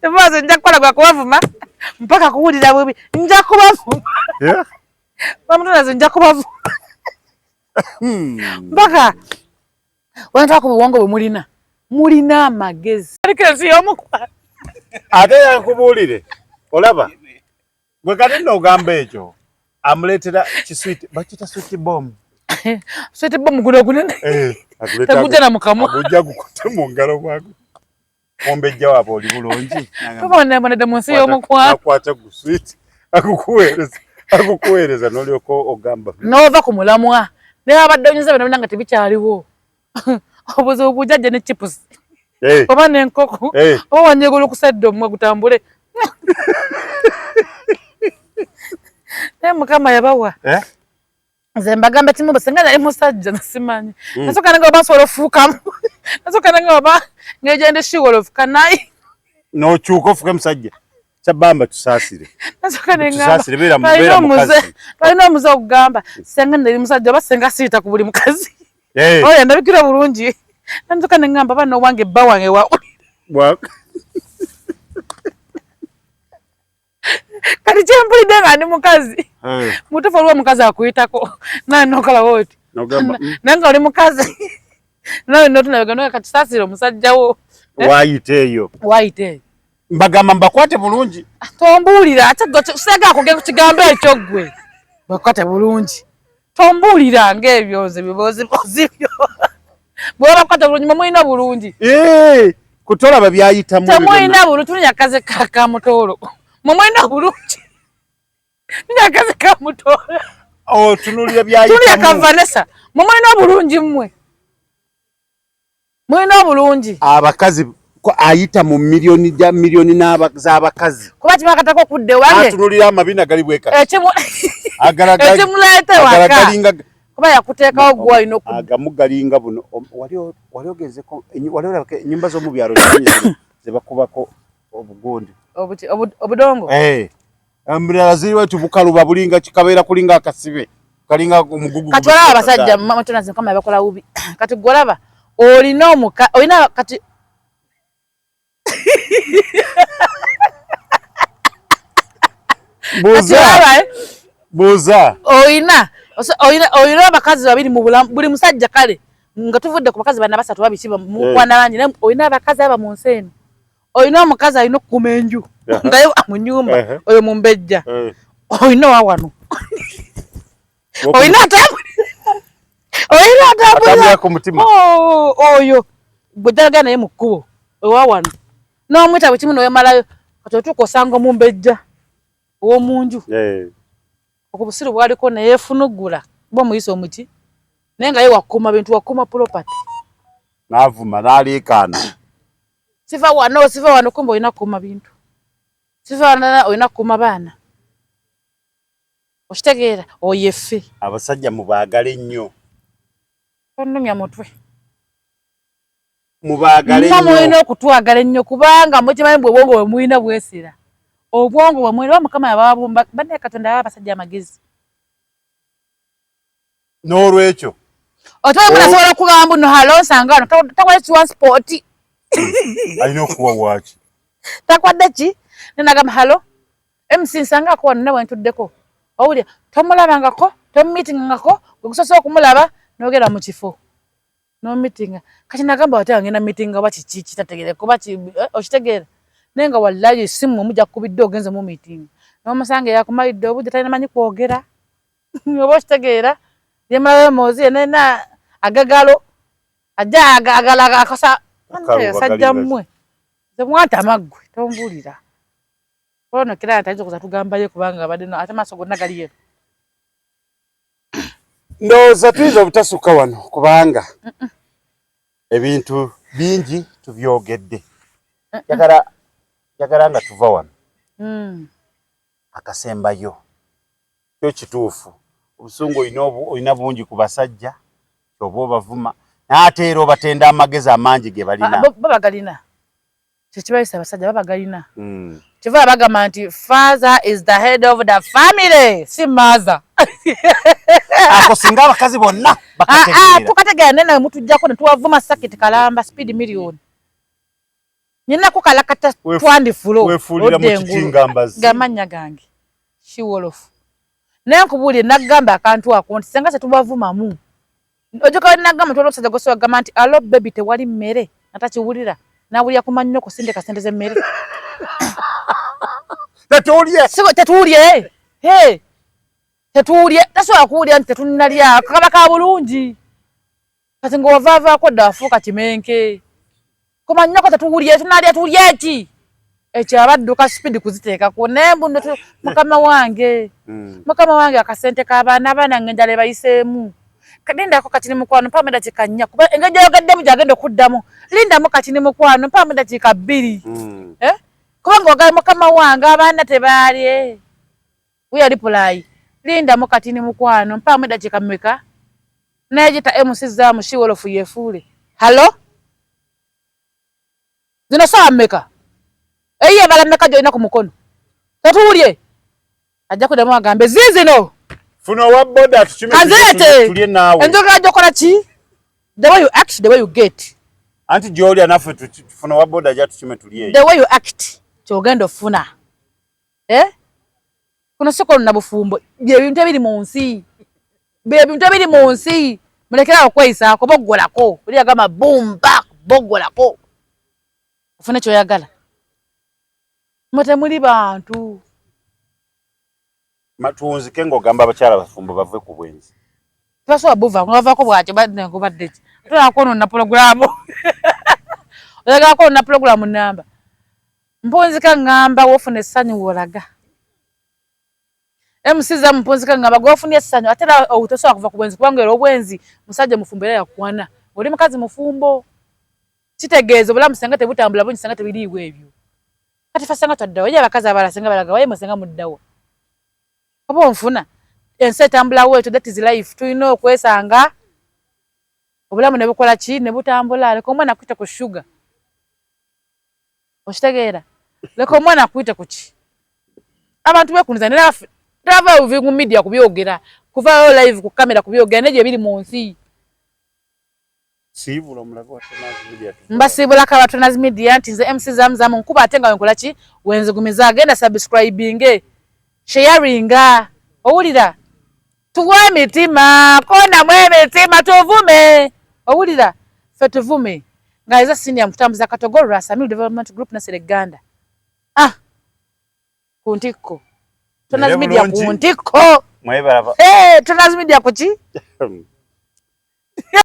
Speaker 1: temubaze nja kukola gwa kubavuma mpaka kuwulira bubi nja kubavuma bamutonaze nja kubavuma mpaka wanataka ku buwongo bwe mulina mulina amagezi aliko ensi y'omukwano
Speaker 2: ate yankubuulire olaba gwe kati nno ogamba ekyo amuleetera kiswiti bakiyita switi bomu
Speaker 1: switi bomu guno gunene tegujja na mukamwa
Speaker 2: agujja gukutte mu ngalo bwago ombejja waabwe oli bulungi
Speaker 1: tubonebonedde mu nsi y'omukwano
Speaker 2: akwata guswiti akukuweereza akukuweereza n'olyoka ogamba
Speaker 1: n'ova ku mulamwa naye abadde onyuza byonna byonna nga tebikyaliwo obuzibu bujajja ne chipusi oba n'enkoko oba wanyegula okusadde omumwa gutambule naye mukama yabawa nze mbagamba kimu senga nali musajja nsimanyi nasooka nange oba nsobola ofuukamu nasooka nange oba ngegende shiwolofu kanayi
Speaker 2: n'okyuka ofuuke musajja kyabamba tusaasire
Speaker 1: nasooka nengamba balina omuze okugamba senga nali musajja oba senga siita ku buli mukazi oyo ndabikira bulungi nasooka nengamba bana owange bba wange wa kati kyempulidde nga ndi mukazi mutuufu oliwo omukazi akuyitako nawe nokolawo oti naye nga oli mukazi nawe notunabega kati saasira omusajja wo
Speaker 2: waayita eyo
Speaker 1: waayita eyo
Speaker 2: mbagamba mbakwate bulungi
Speaker 1: tombuulira ate sega akugenda ku kigambo ekyo ggwe bakwate bulungi tombuulira ng'ebyo nze bibozibozi byo bwe bakwata bulungi mwe mulina bulungi
Speaker 2: kutolaba byayitamu
Speaker 1: temulina bulungi tulinya akazi ka mutoolo mwe mulina bulungi tulinya akazi ka mutoolo
Speaker 2: otunulira byayitamu
Speaker 1: tulinya ka Vanessa mwe mulina obulungi mmwe mulina obulungi
Speaker 2: abakazi ayita mu milioni ja milioni z'abakazi
Speaker 1: kuba kimakatako okudda ewange
Speaker 2: atunulira amabina gali bweka
Speaker 1: ekimuleeta waka kuba yakuteekawo gwe olina okudda
Speaker 2: agamu galinga buno wali ogezeko wali olabako ennyumba z'omu byalo ze bakubako obugundi
Speaker 1: obudongo
Speaker 2: emirala ziriwo tibukaluba bulinga kikabeera kulinga akasibe kalinga omugugu
Speaker 1: kati olaba abasajja matonazi mukama yabakola bubi kati gwe olaba olina omuka olina kati
Speaker 2: buuza buuza
Speaker 1: olina olina abakazi babiri mu bulamu buli musajja kale nga tuvudde ku bakazi bana basatu babiki mukwana bangi naye olina abakazi aba mu nsi eno olina omukazi alina okukuma enju nga ye mu nnyumba oyo mumbejja olina owa wano olina olina atambulira
Speaker 2: ku mutima
Speaker 1: oyo gwe ddalaga naye mu kkubo owa wano n'omwita bwe kimu n'oyamalayo kati otuuka osanga omumbejja ow'omu nju okubusiru bwaliko naye efunuggula kuba omuyisa omuki naye nga ye wakuuma bintu wakuuma property
Speaker 2: n'avuma n'aleekaana
Speaker 1: siva wano siva wano kumbe olina kukuuma bintu siva wano olina kukuuma baana okitegeera oyo effe
Speaker 2: abasajja mubaagale nnyo
Speaker 1: tonnumya mutwe
Speaker 2: mubaagale
Speaker 1: nnyo mulina okutwagala ennyo kubanga mukimanyi bwe obwongo bwe mulina bwesera obwongo bwe mulina Mukama yababumba bannaye Katonda yawa abasajja amagezi
Speaker 2: n'olwekyo
Speaker 1: otoba munasobola okugamba mbu no halo nsanga wano tawali transport
Speaker 2: alina okuwa waaki
Speaker 1: Takwadde ki? Nenagamba hello MC nsangako wano nawe ntuddeko. Owulira tomulabangako, tomumeetingangako, gwe gusoose okumulaba n'ogenda mu kifo n'omeetinga. Kati nagamba wate ngenda meetinga oba kiki kitategeere kuba okitegeera. Naye nga wallahi essimu omujja kukubidde ogenze mu meeting. N'omusanga eyakumalidde obudde talina manyi kwogera. Oba okitegeera yemalayo moozi yenna agagalo ajja agala akosa sajja mmwe. Nze mwantama ggwe tombuulira. Ono kira ayinza okuza tugambayo kubanga abadde no ate maaso gonna gali eno.
Speaker 2: Ndowooza tuyinza obutasukka wano kubanga ebintu bingi tubyogedde. Njagala nga tuva wano akasembayo kyo kituufu obusungu olina bungi ku basajja oba obavuma naye ate era obatenda amagezi amangi ge balina.
Speaker 1: Baba galina kyekibayisa abasajja baba galina. Kyeva bagamba nti father is the head of the family si mother.
Speaker 2: Ako singa abakazi bonna bakategeera.
Speaker 1: Tukategeera naye nawe mutujjako ne tuwavuma sakiti kalamba speed million. Nina kukalakata twandifulo.
Speaker 2: Wefuulira mu kitingambazi.
Speaker 1: Gamannya gange. Shiwolofu. Naye nkubuulire nagamba akantu ako nti senga tetubavumamu. Ojjuka nagamba nti waliwo omusajja gw'osobola kugamba nti alo baby tewali mmere atakiwulira nawulira ku mannyo kusindika ssente z'emmere.
Speaker 2: Tetuulye.
Speaker 1: Sigo tetuulye. Hey. Tetuulye tasobola kuwulira nti tetunnalya kaba ka bulungi. Kati ng'ovaavaako dda afuuka kimenke. Ku mannyoko tetuwulye tunalya tulye ki? Ekyo abadduka speed kuziteekako naye mbu nno mukama wange. Mukama wange akasente k'abaana abaana ng'enjala ebayiseemu. Lindako kati ni mukwano mpaamu eddakiika 4 kuba engeri gy'oyogeddemu gy'agenda okuddamu. Lindamu kati ni mukwano mpaamu eddakiika 2. Kubanga ogamba mukama wange abaana tebaalye. We are reply. Lindamu kati ni mukwano mpaamu eddakiika mmeka? Naye gita MC Zamu Shiwolofu yefuule. Hello? Zino ssaawa mmeka? Eyiye ebala mmeka gy'olina ku mukono? Tetuwulye. Ajja kuddamu agambe ziizino.
Speaker 2: Funa owa boda tukime tulye naawe.
Speaker 1: Enjogera gy'okola ki? The way you act, the way you get.
Speaker 2: Anti gy'olya naffe tufuna owa boda ajja tukime tulye.
Speaker 1: The way you act ky'ogenda ofuna. Kuno si kwonona bufumbo, bye bintu ebiri mu nsi. Bye bintu ebiri mu nsi. Mulekere awo okweyisaako, boggolako. Oli agamba boom back, boggolako. Ofune ky'oyagala. Mmwe temuli bantu.
Speaker 2: Tuwunzike ng'ogamba abakyala abafumbo bave ku bwenzi.
Speaker 1: Tebasobola buvaako, nga bavaako bwakyo badde ki? Toyagala kwonoona pulogulaamu. Oyagala kwonoona pulogulaamu nnamba. Mpunzika ŋŋamba w'ofuna essanyu w'olaga. MC Zamu mpunzika ŋŋamba gw'ofunye essanyu ate era tosobola kuva ku bwenzi kubanga era obwenzi musajja mufumbo era yakwana. Oli mukazi mufumbo. Kitegeeza obulamu singa tebutambula bulungi singa tebiriiwo ebyo. Kati ffe singa twaddawo ye abakazi abalala singa balaga waye mwe singa muddawo. Oba onfuna ensi etambulawo etyo that is life tulina okwesanga obulamu ne bukola ki ne butambula leka omwana akuyite ku sugar. Okitegeera leka omwana akuyite ku ki. Abantu beekuniza naye tebavaayo buvi mu media kubyogera kuvaayo live ku kamera kubyogera naye gye biri mu nsi. Mbasiibulako aba Tonaz Media nti nze MC Zamuzamu nkuba ate nga wenkola ki wenzigumiza agenda subscribinge sharinga owulira tuwe emitima konamu emitima tuvume owulira ffe tuvume nga eza senior mukutambuza katogo Lwasa Development Group Nasere Ganda ku ntikko Tonaz Media ku ntikko Tonaz Media ku ki